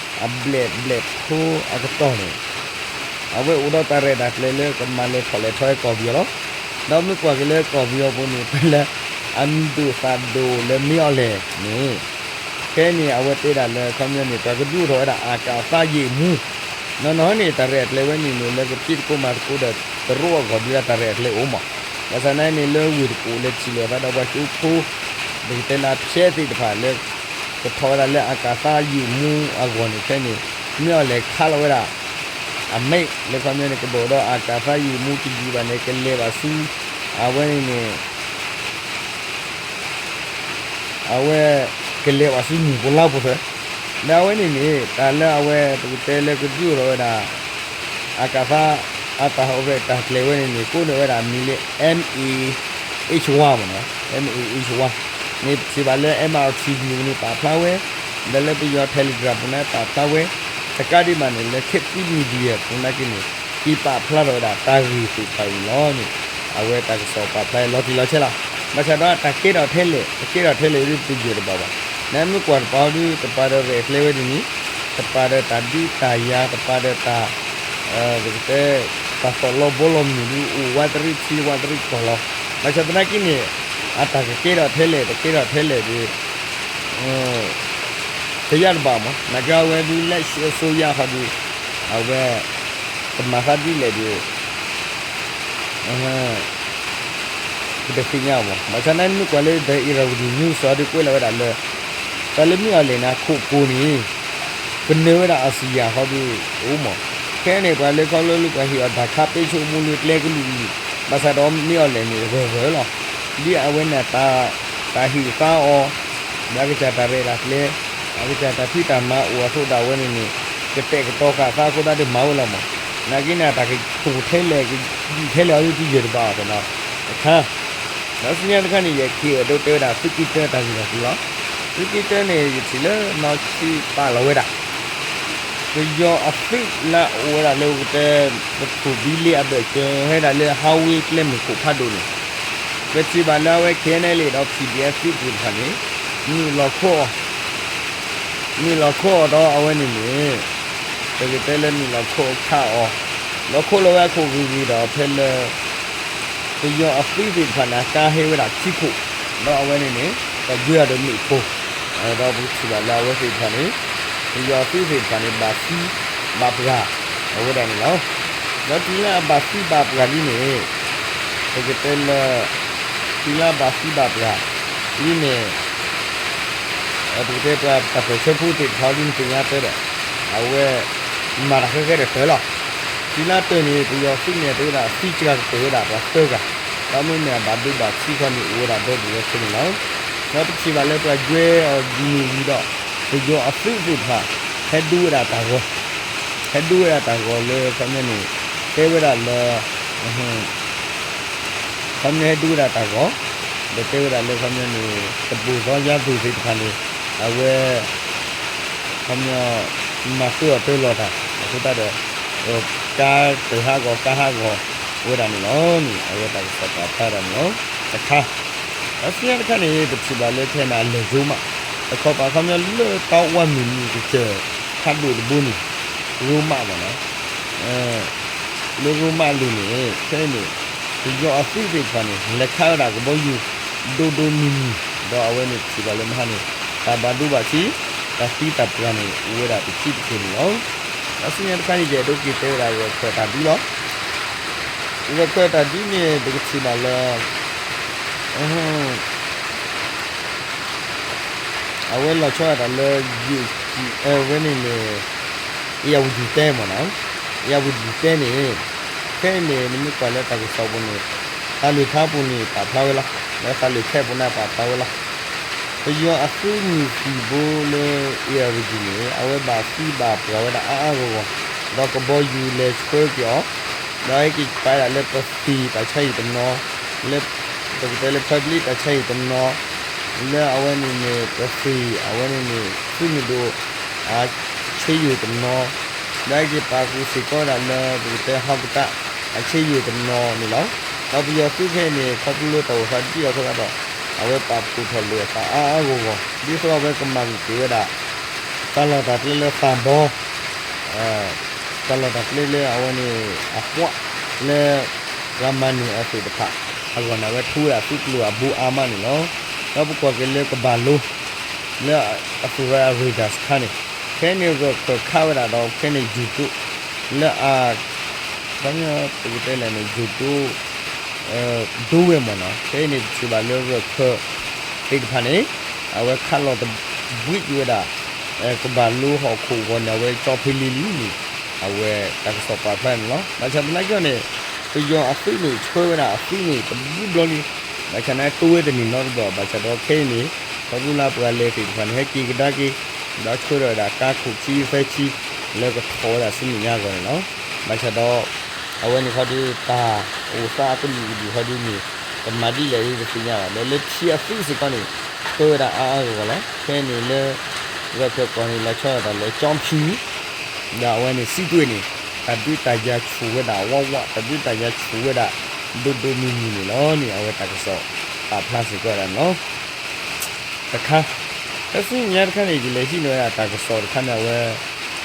အဘျဲၣ်ဘျဲၣ်ဖိအကတီၢ်န့ၣ် အဝဲအိၣ်ဒီးတၢ်ရဲၣ်တၢ်ကျဲၤလၢကမၤလဲၤထီၣ်လဲၤထီအကီၢ်ပယီၤလီၤ. ဒီးမ့ၢ်ကွၢ်က့ၤလၢကီၢ်ပယီၤပူၤန့ၣ် ဖဲလၢ အမံၤဒိၣ်သးဒိၣ်လၢမ့ၢ်အီၤလဲၣ်န့ၣ် ခဲအံၤန့ၣ် အဝဲတဲဒၣ်လၢ ခီပညီန့ၣ် ပှၤကဒုးအိၣ်ထီၣ်ဝဲဒၣ် အကသးယံာ်မူ နီၢ်နီၢ်န့ၣ် တၢ်ရဲၣ်အကျဲၤဝဲန့ၣ်န့ၣ် လၢကဖံးသကိးမၤသကိးဒီး တရူးအဂီၢ်ဒ်လၢတၢ်ရဲၣ်အကျဲၤအိၣ်မး, ဘၣ်ဆၣ်သနာ်က့န့ၣ် လၢဝ့ၢ်တကူၣ်လၢထံၣ်လိာ်သးဒီးပှၤကၠိဖိ ပကတဲလၢအဖျဲးသ့ၣ်တဖၣ်လၢ ကထီၣ်ဝဲဒၣ်လၢအကသးယံာ်မူအဂီၢ်န့ၣ် ခဲအံၤန့ၣ် မ့ၢ်အီၤလဲၣ်ခးလီၤဝဲဒၣ် အမဲာ်လၢခီပညီန့ၣ် ကဘၣ်အိၣ်ဒီးအကသးယံာ်မူတယံာ်ဘၣ်န့ၣ် ကလဲၤဘၣ်ဆူ အဝဲန့ၣ်န့ၣ် အဝဲ ကလဲၤဘၣ်ဆူမုၢ်ပူၤလါပူၤသၢ, ဒီးအဝဲန့ၣ်န့ၣ် တၢ်လၢအဝဲပကတဲလၢကဒုးအိၣ်ထီၣ်ဝဲဒၣ် အကသး အတၢ်ရဲၣ်တၢ်ကျဲၤဝဲန့ၣ်န့ၣ် ကိးန့ၢ်ဝဲဒၣ်အမံၤလၢ M A H one မ့ၢ်နီၤ M A H one န့ၣ် ပထံၣ်ဘၣ်လၢ M R T န့ၣ် ပာ်ဖျါဝဲ ဒီးလၢပယီၤ Telegram ပူၤန့ၣ်ပာ်ဖျါဝဲ တကးဒံးဘၣ်န့ၣ် လၢ ခေတ်သစ် Media ပူၤနာ်က့န့ၣ် က့ၤပာ်ဖျါထီၣ်ဝဲဒၣ်တၢ်ဂ့ၢ်သ့ၣ်တဖၣ်အံၤန့ၣ်လီၤန့ၣ် အဝဲတၢ်ကစီၣ်ပာ်ဖျါလီၤတံၢ်လီၤဆဲးလီၤ. ဘၣ်ဆၣ်ဒီးတၢ်ကဲထီၣ်ထဲလဲၣ် တကဲထီၣ်ထဲလဲၣ်ဒ်ပယီၤတဘၣ်ဘၣ်. နမ့ၢ်ကွၢ်တပၤဒ် တပၤဒီးရဲၣ်ကျဲၤဝဲဒ်န့ၣ် တပၤဒီးတၢ်ဒုးတၢ်ယၤ တပၤဒီးတၢ် ပကတဲ တၢ်သီၣ်လီၤဘီလီၤမုၢ်ဒ်အိၣ်ဝးတရံးထံဝးတရံးကီၢ်လီၤ. ဘၣ်ဆၣ်သနာ်က့န့ၣ် အတၢ်ကကဲထီၣ်ထဲလဲၣ် တကဲထီၣ်ထဲလဲၣ်ဒ် တယၤတဘၣ်မး နာ်က့အဝဲဒ်လၢ စစ်အစိုးရ ဟီဒ် အဝဲ တမၤသးဒ်လဲၣ်ဒ် ပတသ့ၣ်ညါဘၣ်. ဘၣ်ဆၣ်သနာ်က့မ့ၢ်ကွၢ်လၢ The Irrawaddy News ဟီဒ်ကွဲးလီၤဝဲဒၣ်လၢ တၢ်လၢမ့ၢ်အီၤလဲၣ်န့ၣ် အခိၣ်ကိၤန့ၣ် ကနၢၤဝဲဒၣ်အစံၣ်ယၤဟီဒ်အိၣ်မး. ခဲအံၤန့ၣ် ပှၤလၢခီဖျိလၢပှၤဟ့ၣ်အီၤတၢ်ခးပဲဆိကမိၣ်လၢကျဲကလုာ်ကလုာ် ဘၣ်ဆၣ်ဒီးမ့ၢ်အီၤလဲၣ်န့ၣ် ဂၢၢ်ဂၢၢ်လီၤ. ဒ်အဝဲန့ၣ် တၢ်ဟ့ၣ်သါအီၤ ဒီးအကစၢ်တၢ်ရဲၣ်တၢ်ကျဲၤ အကစၢ်တၢ်ဖံးတၢ်မၤအိၣ်အသိးဒီးအဝဲန့ၣ်န့ၣ် ကတဲာ်ကတီၤဃာ်သးအဃိသတးဒီးမၤဝဲလီၤမး. နာ်က့န့ၣ် တၢ်ကခိၣ်ထဲလဲၣ် ကဒုးထဲလဲၣ်အီၤဒ်ပယီၤတဘၣ်အီၤသ့ၣ်နီၤ တခါ ဒီးဆူညါတခါန့ၣ် ယကဟ့ၣ်အဒိတဲဝဲဒၣ် သုးက့တၢတၢ်ဂ့ၢ်တၢ်ကျိၤလီၤ. သုးက့တၢန့ၣ် ယထံၣ်လၢနီၢ်ဆံးပာ်လီၤဝဲဒၣ် ပယီၤအသုးလၢအအိၣ်ဝဲဒၣ်လၢပကတဲ ပထူၣ်ဘံလ့အဘၢၣ်စၢၤ ဟဲဒၣ်လၢ highway ကျဲမုၢ်ခိၣ်ဖးဒိၣ်န့ၣ် ပထံၣ်ဘၣ်လၢအဝဲ K N L A ဒီး P D F သုးသ့ၣ်တဖၣ်န့ၣ် နုာ်လီၤခိးအီၤ နုာ်လီၤခိးအီၤဒီးအဝဲန့ၣ်န့ၣ် ပကတဲလၢနုာ်လီၤခိးခးအီၤ လီၤခိးလီၤဝဲအခိၣ်ဂ့ၤဂ့ၤဒီးဖဲလၢ ပယီၤအသုးသ့ၣ်တဖၣ်န့ၣ် အကါဟဲဝဲဒၣ်ခံခိၣ် ဒီးအဝဲန့ၣ်န့ၣ် ပှၤကွဲအီၤဒီးမ့ၣ်ပိၢ် ဒီးပကထံၣ်ဘၣ်လၢအဝဲသ့ၣ်တဖၣ်န့ၣ် ပယီၤအသုးသ့ၣ်တဖၣ်န့ၣ် ဘၣ်သံဘၣ်ပှၢ် အဝဲဒၣ်န့ၣ်လီၤ. ဒီးတုၤလၢအဘၣ်သံဘၣ်ပှၢ်ဒ်န့ၣ် ပကတဲလၢ တုၤလၢအဘၣ်သံဘၣ်ပှၢ်ဒ်န့ၣ် ပကတဲပှၤတၢ်ပၢၢ်ဆၢဖိသ့ၣ်တဖၣ်ဒ်န့ၣ်သ့ၣ်ညါတၢ်ဒီး အဝဲ မၤတၢ်ဃဲဃဲဒီးတၢၢ်လီၤ. တုၤလၢတၢၢ်န့ၣ် ပယီၤသုးန့ၣ် တဲဝဲဒၣ်သံစှၤကတၢၢ်ဝဲဒၣ်ပှၤသၢဂၤ ဒီးမ့မ့ၢ်အဘၣ်ဒိဘၣ်ထံးခီန့ၣ် အိၣ်ဝဲဒၣ်ဒီဒူၣ်ဝဲခဲန့ၣ်လီၤ. ဒီးပထံၣ်ဘၣ်လၢပှၤကွဲအီၤမ့ၢ်ဝံၤဒီး ပယီၤအသုးသ့ၣ်တဖၣ် ဟဲဒိဝဲဒၣ်တၢ်ဂီၤ ဟဲဒိဝဲဒၣ်တၢ်ဂီၤလၢခီပညီန့ၣ် တဲဝဲဒၣ်လၢ ခီပညီဟဲဒုးဝဲဒၣ်တၢ်ဂီၤ, ဒီးတဲဝဲဒၣ်လၢခီပညီန့ၣ် တဘိၣ်သီယါသူၣ်သ့ၣ်တဖၣ်န့ၣ် အဝဲ ခီပညီ မၤဃုအီၤတၢလီၤတၢ် အဃိသတးဒီး ကါတၢၢ်ဟးဂီၤ ကါဟးဂီၤဝဲဒၣ်န့ၣ်လီၤန့ၣ် အဝဲတၢ်ကစီၣ်ပာ်ဖျါဒၣ်န့ၣ်လီၤ. တခါ ဒီးဆူညါတခါန့ၣ် ပထံၣ်ဘၣ်လၢခဲအံၤန့ၣ် အလဲၤရိမး တခီပၤခီပညီလၢတၢ်ဝါမုၢ်နံၤကစၢၢ် ဖးဒိၣ်တဘိန့ၣ် ရိမးမ့ၢ်နီၤ လၢရိမးအလိၤန့ၣ် ခဲအံၤန့ၣ် ပယီၤအသုးသ့ၣ်တဖၣ်န့ၣ် လဲၤခးဝဲဒၣ်ကဘီယူၤ ဒိၣ်ဒိၣ်မုၢ်မုၢ် ဒီးအဝဲန့ၣ်ထံၣ်ဘၣ်လၢမဟါန့ၣ် တၢ်ဘၣ်ဒိဘၣ်ထံး တၢ်သံတၢ်ပှၢ်န့ၣ် အိၣ်ဝဲဒၣ်တဆံးတက့ၢ်န့ၣ်လီၤ. ဒီးဆူညါတခါန့ၣ် ယအဲၣ်ဒိးက့ၤတဲဝဲဒၣ် ရၢၢ်ခၢၣ်တၢ်ဒုးလီၤ. ရၢၢ်ခၢၣ်တၢ်ဒုးန့ၣ် ပကထံၣ်ဘၣ်လၢ အဝဲလီၤဆီဒၣ်တၢ်လၢ ယုၢ်ကံ အဝဲန့ၣ်န့ၣ် အ့ၣ်ယၣ်ဝတံၣ်တဲမ့ၢ်နီၤ, အ့ၣ်ယၣ်ဝတံၣ်တဲန့ၣ် ခဲအံၤန့ၣ် နမ့ၢ်ကွၢ်လၢတၢ်ကစီၣ်ပူၤန့ၣ် သးလုၢ်ထါပူၤန့ၣ် ပာ်ဖျါဝဲလီၤ. လၢသးလုၢ်ထဲပူၤန့ၣ် ပာ်ဖျါဝဲလီၤ. ပယီၤအသုးမုၢ်သံၣ်ဘိလၢ အ့ၣ်ယၣ်ဝတံၣ်န့ၣ် အဝဲဘၣ်သံဘၣ်ပှၢ်ဝဲဒၣ်အါအါဂီၢ်ဂီၢ်, ဒီးကဘီယူၤလဲၤဆှၢက့ၤအီၤ, ဒီးဟဲက့ၤပာ်ဒၣ်လၢပသံၣ်တၢ်ဆါဟံၣ်တနီၤ, လၢ ပကတဲလၢ public တၢ်ဆါဟံၣ်တနီၤ, လၢအဝဲန့ၣ်န့ၣ် ပသံၣ် အဝဲန့ၣ်န့ၣ် သုးမုၢ်ဒိၣ် အဆ့ယုၢ်တနီၤ, ဒီးဟဲက့ၤပာ်ဃုာ်စ့ၢ်ကီးဝဲဒၣ်လၢ ပကတဲဟီၣ်ကတၢၢ် အဆ့ယုၢ်တနီၤန့ၣ်လီၤ. ဒီးပယီၤသုးခဲအံၤန့ၣ် ခီဖျိလၢတၢ်အိၣ်သးဒ်အံၤအဃိသတးဒီး အဝဲပာ်ဖှိၣ်ထီၣ်လိာ်အသးအါအါဂီၢ်ဂီၢ် ဒ်သိးအဝဲကမၤဂုာ်က့ၤဝဲဒၣ် တၢ်လီၢ်တၢ်ကျဲလၢသးဘီ တၢ်လီၢ်တၢ်ကျဲလၢအဝဲန့ၣ် အကွၢ်လၢ ပှၤမၤန့ၢ်အီၤသ့ၣ်တဖၣ် အဂီၢ်န့ၣ် အဝဲထူဝဲဒၣ်သုးကျိၤအဘူးအါမးန့ၣ်လီၤ. ဒီးပကွၢ်က့ၤလၢကဘၣ်လိ လၢအသူၣ်ရၤအရ့ၣ်တၢ်စခါန့ၣ် ခဲအံၤန့ၣ် ရၢၢ်ခၢၣ်ခးဝဲဒၣ်ဒီး ခဲအံၤန့ၣ် ယူၤဒိၣ် လၢအ ခီပညီပကတဲလဲၣ်န့ၣ် ယူၤဒိၣ် ဒိဝဲမ့ၢ်နီၤ ခဲအံၤန့ၣ် ပထံၣ်ဘၣ်လၢရၢၢ်ခၢၣ်သ့ၣ်တဖၣ်န့ၣ် အဝဲခးလီၤတဘှံးက့ၤဝဲဒၣ် ကဘၣ်လိဟီၣ်ခိၣ်အဂီၢ်န့ၣ် အဝဲကၠီဖံလံလံန့ၣ် အဝဲတၢ်ကစီၣ်ပာ်ဖျါန့ၣ်လီၤ. ဘၣ်ဆၣ်သနာ်က့န့ၣ် ပယီၤအသုးန့ၣ် ဆှၢဝဲဒၣ်အသုးန့ၣ် တဘျုးဘျီလံ. ဘၣ်ဆၣ်န့ၣ် တိဝဲတန့ၢ်နီတဘျီ ဘၣ်ဆၣ်ဒီးခဲအံၤန့ၣ် ခီဖျိလၢပှၤလဲၤသ့ၣ်တဖၣ်န့ၣ် ဟဲက့ၤကဒါက့ၤ ဒီးဆှၢထီၣ်ဝဲဒၣ်ကါခိၣ်ခံသၢဆံ လၢကထီၣ်ဝဲဒၣ်ဆူမဲာ်ညါအဂီၢ်န့ၣ်လီၤ. ဘၣ်ဆၣ်ဒီး အဝဲန့ၣ်ခီဒုး တၢ်အိၣ်သးအကလုာ်ကဒူၣ်ခီဒုးန့ၣ် ကမၤဒ်လဲၣ်ဒ်တသ့ၣ်ညါဘၣ်. ဒီးလၢထံအသုးစ့ၢ်ကီးန့ၣ် ဆှၢဝဲဒၣ်အါအါဂီၢ်ဂီၢ်လီၤ. ခဲအံၤန့ၣ်လၢ ရၢၢ်ခၢၣ်ကီၢ်န့ၣ် လီၤဆီဒၣ်တၢ်လၢကၠီဖံ ဒီးအဝဲန့ၣ် စံးတွ့ၣ်န့ၣ် တၢ်ဒုးတၢ်ယၤဆူၣ်ဝဲဒၣ်ဝးဝး တၢ်ဒုးတၢ်ယၤဆူၣ်ဝဲဒၣ် ဒိၣ်ဒိၣ်မုၢ်မုၢ်န့ၣ်လီၤန့ၣ် အဝဲတၢ်ကစီၣ်ပာ်ဖျါစ့ၢ်ကီးဝဲဒၣ်န့ၣ်လီၤ. တခါ တၢ်ဆူညါတခါန့ၣ် ယလဲၤဟံးန့ၢ်ဝဲဒၣ်တၢ်ကစီၣ်တခါန့ၣ် အဝဲ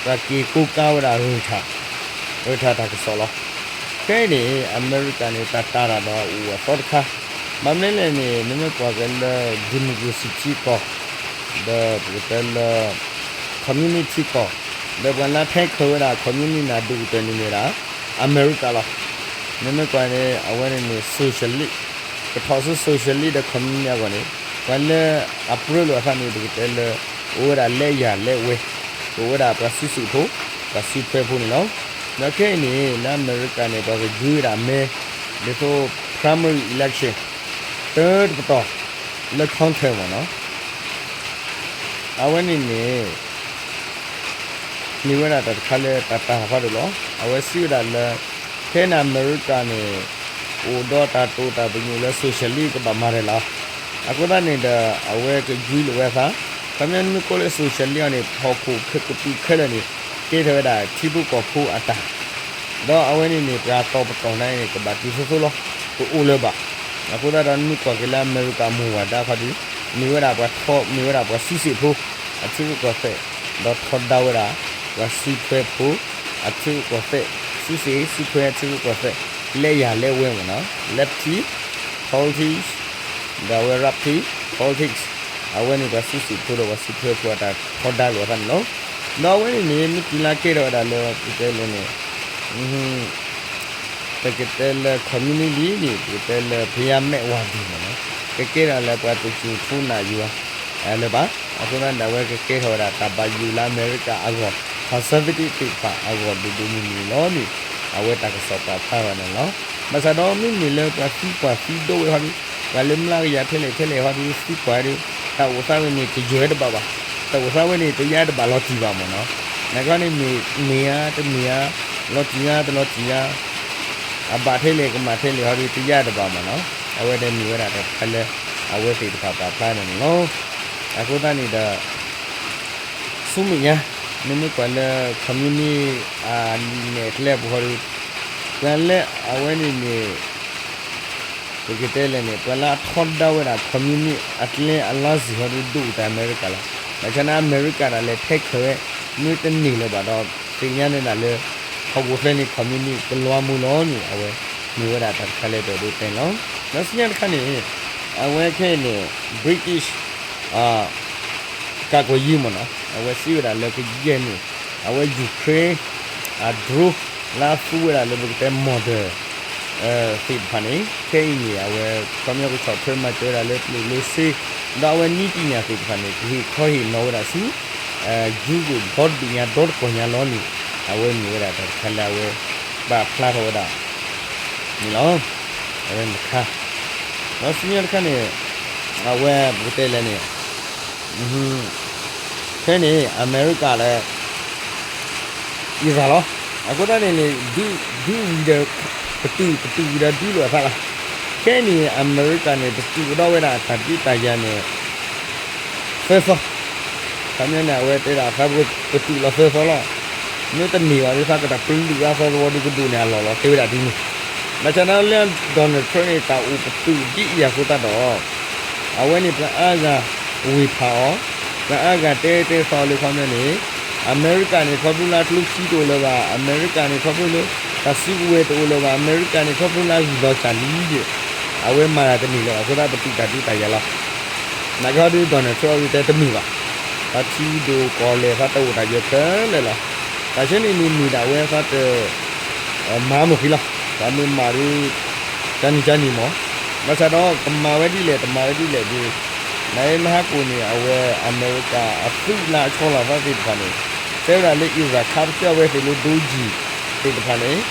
ပှၤက့ၤကိးကါဝဲဒၣ် Reuters, Reuters တၢ်ကစီၣ်လီၤ. ခဲအံၤန့ၣ် အမဲရကၤန့ၣ် တၢ်တာ်တၢ်ဒီးအိၣ်အသီတခါ ဘၣ်မနုၤလဲၣ်န့ၣ် နမ့ၢ်ကွၢ်က့ၤလၢ democracy ထံကီၢ် ဒီးပကတဲလၢ communist ထံကီၢ် ဒီးပှၤလၢထဲခဲးဝဲဒၣ် communist န့ၣ် ဒိၣ်ကတၢၢ်န့ၣ်မ့ၢ်ဒၣ် အမဲရကၤလီၤ. နမ့ၢ်ကွၢ်န့ၣ် အဝဲန့ၣ်န့ၣ် socialist ကထီၣ်ဆူ socialist ဒီး communist အဂီၢ်န့ၣ် ပှၤလၢအပြၢလိာ်အသးန့ၣ် ပကတဲလၢ အိၣ်ဝဲဒၣ်လဲၤယၤလဲၤဝဲ ကအိၣ်ဝဲဒၣ်ပှၤစုစ့ၣ်ဖိ ပှၤစုထွဲဖိန့ၣ်လီၤ. ဒီးခဲအံၤန့ၣ် လၢအမဲရကၤန့ၣ် ပှၤကယွၤဝဲဒၣ်မဲ ဒ်သိး primary election တၢတပတီၢ် လၢ counter မ့ၢ်နီၤ အဝဲန့ၣ်န့ၣ် မ့ၢ်ဝဲဒၣ်တၢ်တခါလၢတၢ်တၢ်ဖးဒိၣ်လီၤ. အဝဲစံးဝဲဒၣ်လၢ ခဲအံၤန့ၣ် အမဲရကၤန့ၣ် အိၣ်ဒီးတၢ်တိာ်တၢ်ပညိၣ်လၢ socialist ကဘၣ်မၤတၢ်လီၤ. အဃိသတးန့ၣ်ဒီး အဝဲကယွၤလိာ်ဝဲအသး ခီပညီနမ့ၢ်ကိးလၢ socialist အံၤန့ၣ် ဟီၣ်ခိၣ်ကပံာ်ခဲလၢာ်န့ၣ် ကဲထီၣ်ဝဲဒၣ်ထံဖိကီၢ်ဖိအတၢ် ဒီးအဝဲန့ၣ်န့ၣ် ပှၤတီၤပတီၢ်န့ၣ်န့ၣ် ကဘၣ်တုၤသိသိလီၤ. ကအိၣ်လၢၤဘၣ်. အဃိသတးဒီး နမ့ၢ်ကွၢ်က့ၤလၢအမဲရကၤမိၢ်ဝၤဒါခီဒုး မ့ၢ်ဝဲဒၣ်ပှၤထီ မ့ၢ်ဝဲဒၣ်ပှၤစုစ့ၣ်ဖိ အထံရူၢ်ကီၢ်သဲး ဒီးထီဒါဝဲဒၣ် ပှၤစုထွဲဖိ အထံရူၢ်ကီၢ်သဲး စုစ့ၣ်စုထွဲအထံရူၢ်ကီၢ်သဲး လဲၤယၤလဲၤဝဲမ့ၢ်နီၤ lefty politics ဒီးအဝဲ righty politics အဝဲန့ၣ်ပှၤစုစ့ၣ်ဖိဒီးပှၤစုထွဲဖိအတၢ်ထီဒါလိာ်အသးန့ၣ်လီၤ. ဒီးအဝဲန့ၣ်န့ၣ် မ့ၢ်တုၤလၢကဲထီၣ်ဝဲဒၣ်လၢ ပကတဲလဲၣ်န့ၣ် ပကတဲလၢ communist လံန့ၣ် ပကတဲလၢ ဖယါမဲာ်ဝၤဒံၣ်မ့ၢ်နီၤ ကကဲထီၣ်လၢပှၤတစိၤဖိနၢ်ယွၤလၢၤဘၣ်. အဃိသတးန့ၣ် အဝဲကကဲထီၣ်ဝဲဒၣ်တၢ်ဘၣ်ယိၣ်လၢအမဲရကၤအဂီၢ် conservative သ့ၣ်တဖၣ်အဂီၢ်ဒိၣ်ဒိၣ်မုၢ်မုၢ်လီၤန့ၣ် အဝဲတၢ်ကစီၣ်ပာ်ဖျါထီၣ်န့ၣ်လီၤ. ဘၣ်ဆၣ်ဒီးမ့မ့ၢ်လၢပှၤသံကွၢ်သံဒိးဝဲဟီဒုး ပှၤလၢမျးကယၤထဲလဲၣ်ထဲလဲၣ်ဟီဒုး သံကွၢ်ဒုး တၢ်အိၣ်သးဝဲန့ၣ် တယၢၢ်တဘၣ်ဘၣ်. တၢ်အိၣ်သးဝဲန့ၣ် တယၢၢ်တဘၣ်လီၤတံၢ်ဘၣ်မ့ၢ်နီၤ. နကီန့ၣ် မ့ၢ်ဧါ တမ့ၢ်ဧါ လီၤတံၢ်ဧါ တလီၤတံၢ်ဧါ အဘၣ်ထဲလဲၣ်ကမၣ်ထဲလဲၣ်ဟီဒုးတယၢ်တဘၣ်မ့ၢ်နီၤ, အဝဲဒၣ်မ့ၢ်ဝဲဒၣ်တၢ်တခါလၢ အဝဲသ့ၣ်တဖၣ်ပာ်ဖျါန့ၣ်လီၤ. အဃိသတးန့ၣ်ဒီး ဆူမဲာ်ညါ မ့မ့ၢ်ကွၢ်လၢ communist အလံာ်နဲၣ်အကျဲပူၤဟီဒုး ပှၤလၢအဝဲန့ၣ်န့ၣ် ပကတဲလဲၣ်န့ၣ် ပှၤလၢအထီဒါဝဲဒၣ် communist အကျဲအလါစံၣ်ဟီဒုး ဒိၣ်ကတၢၢ်အမဲရကၤလီၤ. ဘၣ်ဆၣ်န့ၣ် အမဲရကၤဒၣ်လဲာ်ထဲခဲးဝဲ မ့ၢ်တန့ၢ်လၢၤဘၣ်ဒီး သ့ၣ်ညါန့ၣ်ဒၣ်လၢ ဟီၣ်ခိၣ်ချၢန့ၣ် communist ကလီၤမူလီၤန့ၣ် အဝဲမ့ၢ်ဝဲဒၣ်တၢ်တခါလၢပအဲၣ်ဒိးတဲန့ၣ်လီၤ. ဒီးဆူညါတခါန့ၣ် အဝဲခဲအံၤန့ၣ် British ကကွဲးယံမ့ၢ်နီၤ အဝဲစံးဝဲဒၣ်လၢကယဲၢ်န့ၣ် အဝဲ Ukraine အ drone လၢအသူဝဲဒၣ်လၢပကတဲ model သ့ၣ်တဖၣ်န့ၣ် ခဲအံၤန့ၣ် အဝဲ ခီပညီကဆီၣ်ထွဲမၤစၢၤဝဲဒၣ်လၢကျိၣ်လၢစ့ ဒီးအဝဲနည်းပညာသ့ၣ်တဖၣ်န့ၣ် ကဟ့ၣ်ခီဟ့ၣ်နီၤဝဲဒၣ်ဆူ ယူရိၣ် ဒီတဘ့ၣ်ညါဒီတကီၢ်ညါလီၤန့ၣ် အဝဲမ့ၢ်ဝဲဒၣ်တၢ်တခါလၢအဝဲ ပာ်ဖျါထီၣ်ဝဲဒၣ် န့ၣ်လီၤ. အဝဲတခါ ဒီးဆူညါတခါန့ၣ် အဝဲပကတဲလဲၣ်န့ၣ် ဖဲန့ၣ် အမဲရကၤဒီး အံၤသးလီၤ. အဃိသတးန့ၣ်န့ၣ် ဒုးဝံၤဒီး ပတုာ် ပတုာ်ဝံၤဒီးဒုးလိာ်အသးလီၤ. ခဲအံၤန့ၣ် အမဲရကၤန့ၣ် ပတုာ်ကဒီးဝဲဒၣ်တၢ်ဒုးတၢ်ယၤန့ၣ် သၢသီ ခီပညီန့ၣ် အဝဲတဲဒၣ်သးပကတုာ်လီၤသၢသီလီၤ. မ့ၢ်တန့ၢ်ဘၣ်ဒ်သိးကတၢ်ပလုာ်အသီသဝီဒုးကဒိၣ်န့ၣ်အလီၢ်လီၤ တဲဝဲဒၣ်ဒ်န့ၣ်. ဘၣ်ဆၣ်န့ၣ်လၢ Donald Trump န့ၣ် တၢ်အိၣ်ပတုာ်ဒ်အံၤအဃိသတးဒီး အဝဲန့ၣ်ပှၤအါဂၤဝ့ၤဖးအီၤ, ပှၤအါဂၤတဲတဲသီအီၤလၢခီပညီန့ၣ် အမဲရကၤန့ၣ် ခီဖျိလၢအကျိချံတအိၣ်လၢၤဘၣ်, အမဲရကၤန့ၣ် ခီဖျိလၢ တၢ်စုကဝဲၤတအိၣ်လၢၤဘၣ်, အမဲရကၤန့ၣ် ခီဖျိလၢအဂံၢ်လီၤစၢ်လံဒီး အဝဲမၤတၢ်တန့ၢ်လၢၤဘၣ်အဃိသတး ပတုာ်တၢ်ဒုးတၢ်ယၤလီၤ. နာ်က့ဟီဒုး Donald Trump အဝဲတဲတမ့ၢ်ဘၣ်. သးထံဒိၣ်ကီၢ်လဲၢ် သးတအိၣ်တၢ်ယဲခဲလၢာ်လီၤ. တၢ်ဆၢန့ၣ်န့ၣ်မ့ၢ်ဒၣ်ဝဲသးတ မၤမုၢ်ဃံလီၤ. ပှၤမ့ၢ်မၤဒုး ကန့ၣ်ကန့ၣ်မး, ဘၣ်ဆၣ်ဒီးကမၤဝဲဒ်လဲၣ် တမၤဝဲဒ်လဲၣ်ဒုး နမ့ၢ်ဟးကိးန့ၣ် အဝဲအမဲရကၤအသုးလၢအဆီလီၤသးသ့ၣ်တဖၣ်န့ၣ် တဲဝဲဒၣ်လၢ Iran ခးပစၢၢ်ဝဲသ့ၣ်လၢ drone သ့ၣ်တဖၣ်န့ၣ်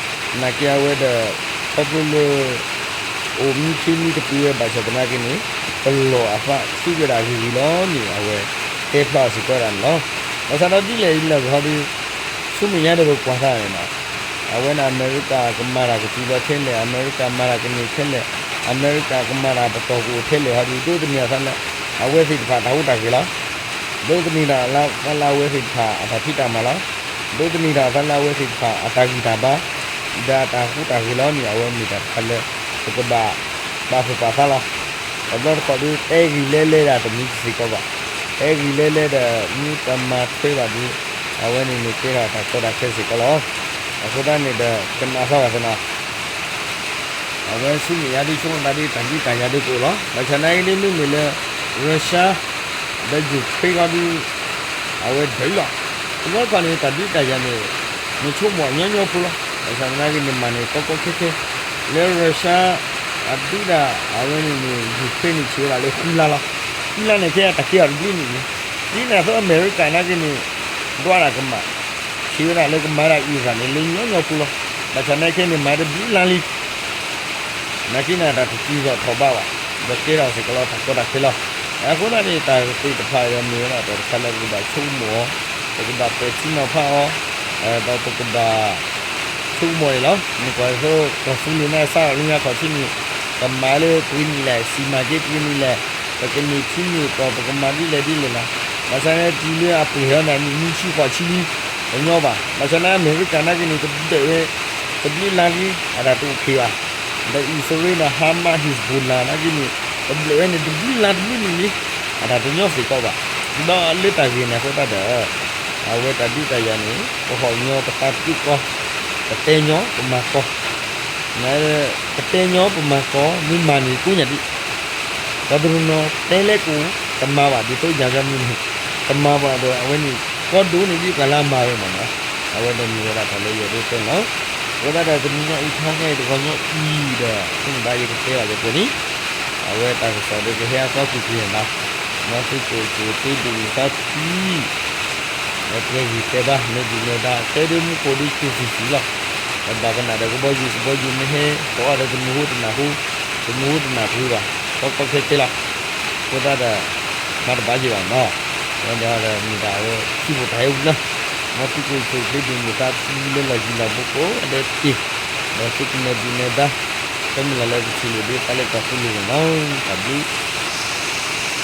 နာ်က့အဝဲဒီး ခီဖျိလၢ အိၣ်မံခ့မံတပှ့ၤဝဲဘၣ်ဆၣ်သနာ်က့န့ၣ် ပလီၢ်အသးဆူၣ်ဝဲဒၣ်ဂ့ၤဂ့ၤလီၤန့ၣ် အဝဲတဲဖျါအီၤစ့ၢ်ကီးဒၣ်န့ၣ်လီၤ. ဘၣ်ဆၣ်ဒီးဒ်လဲၣ်ဒ်လဲၣ်ဂ့ၤဟီဒုး ဆူမဲာ်ညါဒီးပကွၢ်သးန့ၣ်နီၤ အဝဲန့ၣ်အမဲရကၤကမၤတၢ်ကတုၤလီၤထဲလဲၣ်, အမဲရကၤမၤတၢ်ကန့ၢ်ထဲလဲၣ်, အမဲရကၤကမၤတၢ်ပတီၢ်ကအိၣ်ထဲလဲၣ်ဟီဒုး ဒိးသန့ၤအသးလၢ အဝဲသ့ၣ်တဖၣ်တၢ်ဟူးတၢ်ဂဲၤလီၤ. ဒိးသန့ၤတၢ်လၢအသးလၢအဝဲသ့ၣ်တဖၣ်အတၢ်ဖံးတၢ်မၤလီၤ. ဒိးသန့ၤတၢ်အသးလၢအဝဲသ့ၣ်တဖၣ်အတၢ်ဂံၢ်တၢ်ဘါ ဒီးအတၢ်ဟူးတၢ်ဂဲၤလီၤန့ၣ် အဝဲမ့ၢ်တၢ်တခါလၢ ပကဘၣ် ပာ်သူၣ်ပာ်သးလီၤ. တဘျီတခီၣ်ဒုး တဲဂံၢ်လဲလဲဒၣ်တမံၤစ့ၢ်ကီးဘၣ်. တဲဂံၢ်လဲလဲဒီး မ့ၢ်တမၤထွဲဘၣ်ဒုး အဝဲန့ၣ်န့ၣ်ကဲထီၣ်တၢ်ကီတၢ်ခဲစ့ၢ်ကီးလီၤ. အဃိသတးန့ၣ်ဒီး ကနၣ်သီဂၤသနီၤ အဝဲဆူမဲာ်ညါဒုးဆိကမိၣ်သးဒုး တၢ်ဒုးတၢ်ယၤဒုးကအိၣ်လီၤ. ဘၣ်ဆၣ်နာ်က့ဒုး မ့မ့ၢ်လၢ Russia ဒီး Ukraine ဂီၢ်ဒုး အဝဲဒၢးလီၤ. တဘျီတခီၣ်န့ၣ် တၢ်ဒုးတၢ်ယၤန့ၣ် နဆိကမိၣ်ညီညီဖိလီၤ. ဘၣ်ဆၣ်သနာ်က့န့ၣ် မၤန့ၢ်ကီကီခဲခဲ လၢ Russia အဒုးဒၣ် အဝဲန့ၣ်န့ၣ် Ukraine န့ၣ် ဆံးဝဲဒၣ်လၢဃုလါလီၤ. ဃုလါန့ၣ် ခဲအံၤတၢ်ကဲအီၤတဘျုးနံၣ်လံ. ဒ်န့ၣ်အသိးအမဲရကၤနာ်က့န့ၣ် ဒွးတၢ်ကမၣ် ဆံးဝဲဒၣ်လၢကမၤဒၣ် Iran န့ၣ် လၢညီညီဖိလီၤ. ဘၣ်ဆၣ်နာ်က့န့ၣ် မၤတဘျုးလါလံ နာ်က့န့ၣ် တၢ်တတုၤထီၣ်ထီၣ်ဘးဘၣ်, ဒီးကဲထီၣ်စ့ၢ်ကီးလီၤတၢ်ကီတၢ်ခဲလီၤ. အဃိသတးန့ၣ် တၢ်သ့ၣ်တဖၣ်အံၤဒီးမ့ၢ်ဝဲဒၣ်တၢ်တခါလၢပကဘၣ်ဆိကမိၣ်အီၤ, ပကဘၣ်ပဲာ်ထံနီၤဖးအီၤ, ဒီးပကဘၣ်ဆိကမိၣ်န့ၣ်လီၤ. မ့ၢ်ကွၢ်သိး ကီၢ်သူလ့ၤန့ၣ် စးထီၣ်လၢညါခီၣ်ထံးန့ၣ် ကမၤလၢပှဲၤနံၣ်လဲၣ်, စံၣ်မၤက့ၤပှဲၤနံၣ်လဲၣ်, ပကန့ၢ်ထံန့ၢ်ကီၢ် ပကမၤဒ်လဲၣ်ဒ်လဲၣ်လီၤ. ဘၣ်ဆၣ်န့ၣ် တုၤလၢအပှဲၤထီၣ်န့ၣ် နံၣ်နွံဆံဃိးဆံလံ တညီဘၣ်. ဘၣ်ဆၣ်န့ၣ် အမဲရကၤနာ်က့န့ၣ် တဘျဲးဝဲ တဘျုးလါလံ အတၢ်တအိၣ်ခ့ဘၣ်. ဒီးအံၣ်စရ့လးဒီး Hamas Hezbollah နာ်က့န့ၣ် တဘျဲးဝဲန့ၣ် တဘျုးလါတဘျုးနံၣ်လံ အတၢ်တညီစ့ၢ်ကီးဘၣ်. ဒီးလၢတၢ်ဂ့ၢ်န့ၣ်အဃိသတးဒီး အဝဲတၢ်ဒုးတၢ်ယၤန့ၣ် ပဟီၣ်ညီပသးတဒုးကီ, ပတဲညီပမၤကီ ပတဲညီပမၤကီ မ့ၢ်မၤန့ၣ်ကိးညါဒံး ဒီးတနီၤနီၤ တဲလဲကိး တမၤဘၣ်ဒ်သိးယၤကမုၢ်န့ၣ် တမၤဘၣ်ဒီး အဝဲန့ၣ် ကီဒိၣ်န့ၣ်ဒ်ပှၤလၢအမၤဝဲမ့ၢ်နီၤ. အဝဲဒီးမ့ၢ်ဝဲဒၣ်တၢ်လၢယအဲၣ်ဒိးတဲန့ၣ်လီၤ. အဃိသတးဒီး တနံၤညါအံၤ ထီကဲအံၤ တဂီၤညါအံၤဒီး ဆိကမိၣ်ဒၣ်ယကတဲဘၣ်လၢပှဲၤန့ၣ် အဝဲတၢ်ကစီၣ်ဒီးကဟဲအသီကွံာ်က့ၤန့ၣ်လီၤ. မ်သုကအိၣ်ဆူၣ်အိၣ်ချ့ ဒိၣ်မုာ်သးဖှံ ဒီးပှဲၤဂံၢ်ပှဲၤဘါ မ့ၢ်ဒုၣ်မ့ၢ်ဒါ တဲဒၣ်မူခိၣ်ဒုးစူၣ်စူၣ်စူၣ်လီၤ. ဒီးဘၣ်ကနၣ်ဒီးကဘီယူၤ ကဘီယူၤမ့ၢ်ဟဲ ကိးအီၤဒီးတမုာ်ဟူတနၢ်ဟူ တမုာ်ဟူတနၢ်ပှ့ၤဘၣ် ကီကီခဲခဲလီၤ. အဃိသတးဒီး မၤတဘၣ်ယံၤဘၣ်နီၤ. အဝဲဒီးမ့ၢ်ဒၣ်အဝဲ ထံဖိတၢ်ဟဲဝံၤလီၤ. မ်သုကအိၣ်ဆူၣ်အိၣ်ချ့ ဒိၣ်မုာ်သးဖှံလၢလီၢ်ယံၤလီၢ်ဘူးကိးဂၤဒဲးတက့ၢ်. ဒီးသုကမဲာ်ဒုးမဲာ်ဒါ တၢ်မုၢ်လၢ်လၢပထံၣ်လိာ်ဒ်တၢ်လၢတၢ်သူၣ်လီၤန့ၣ်လီၤ. တၢ်ဘျုး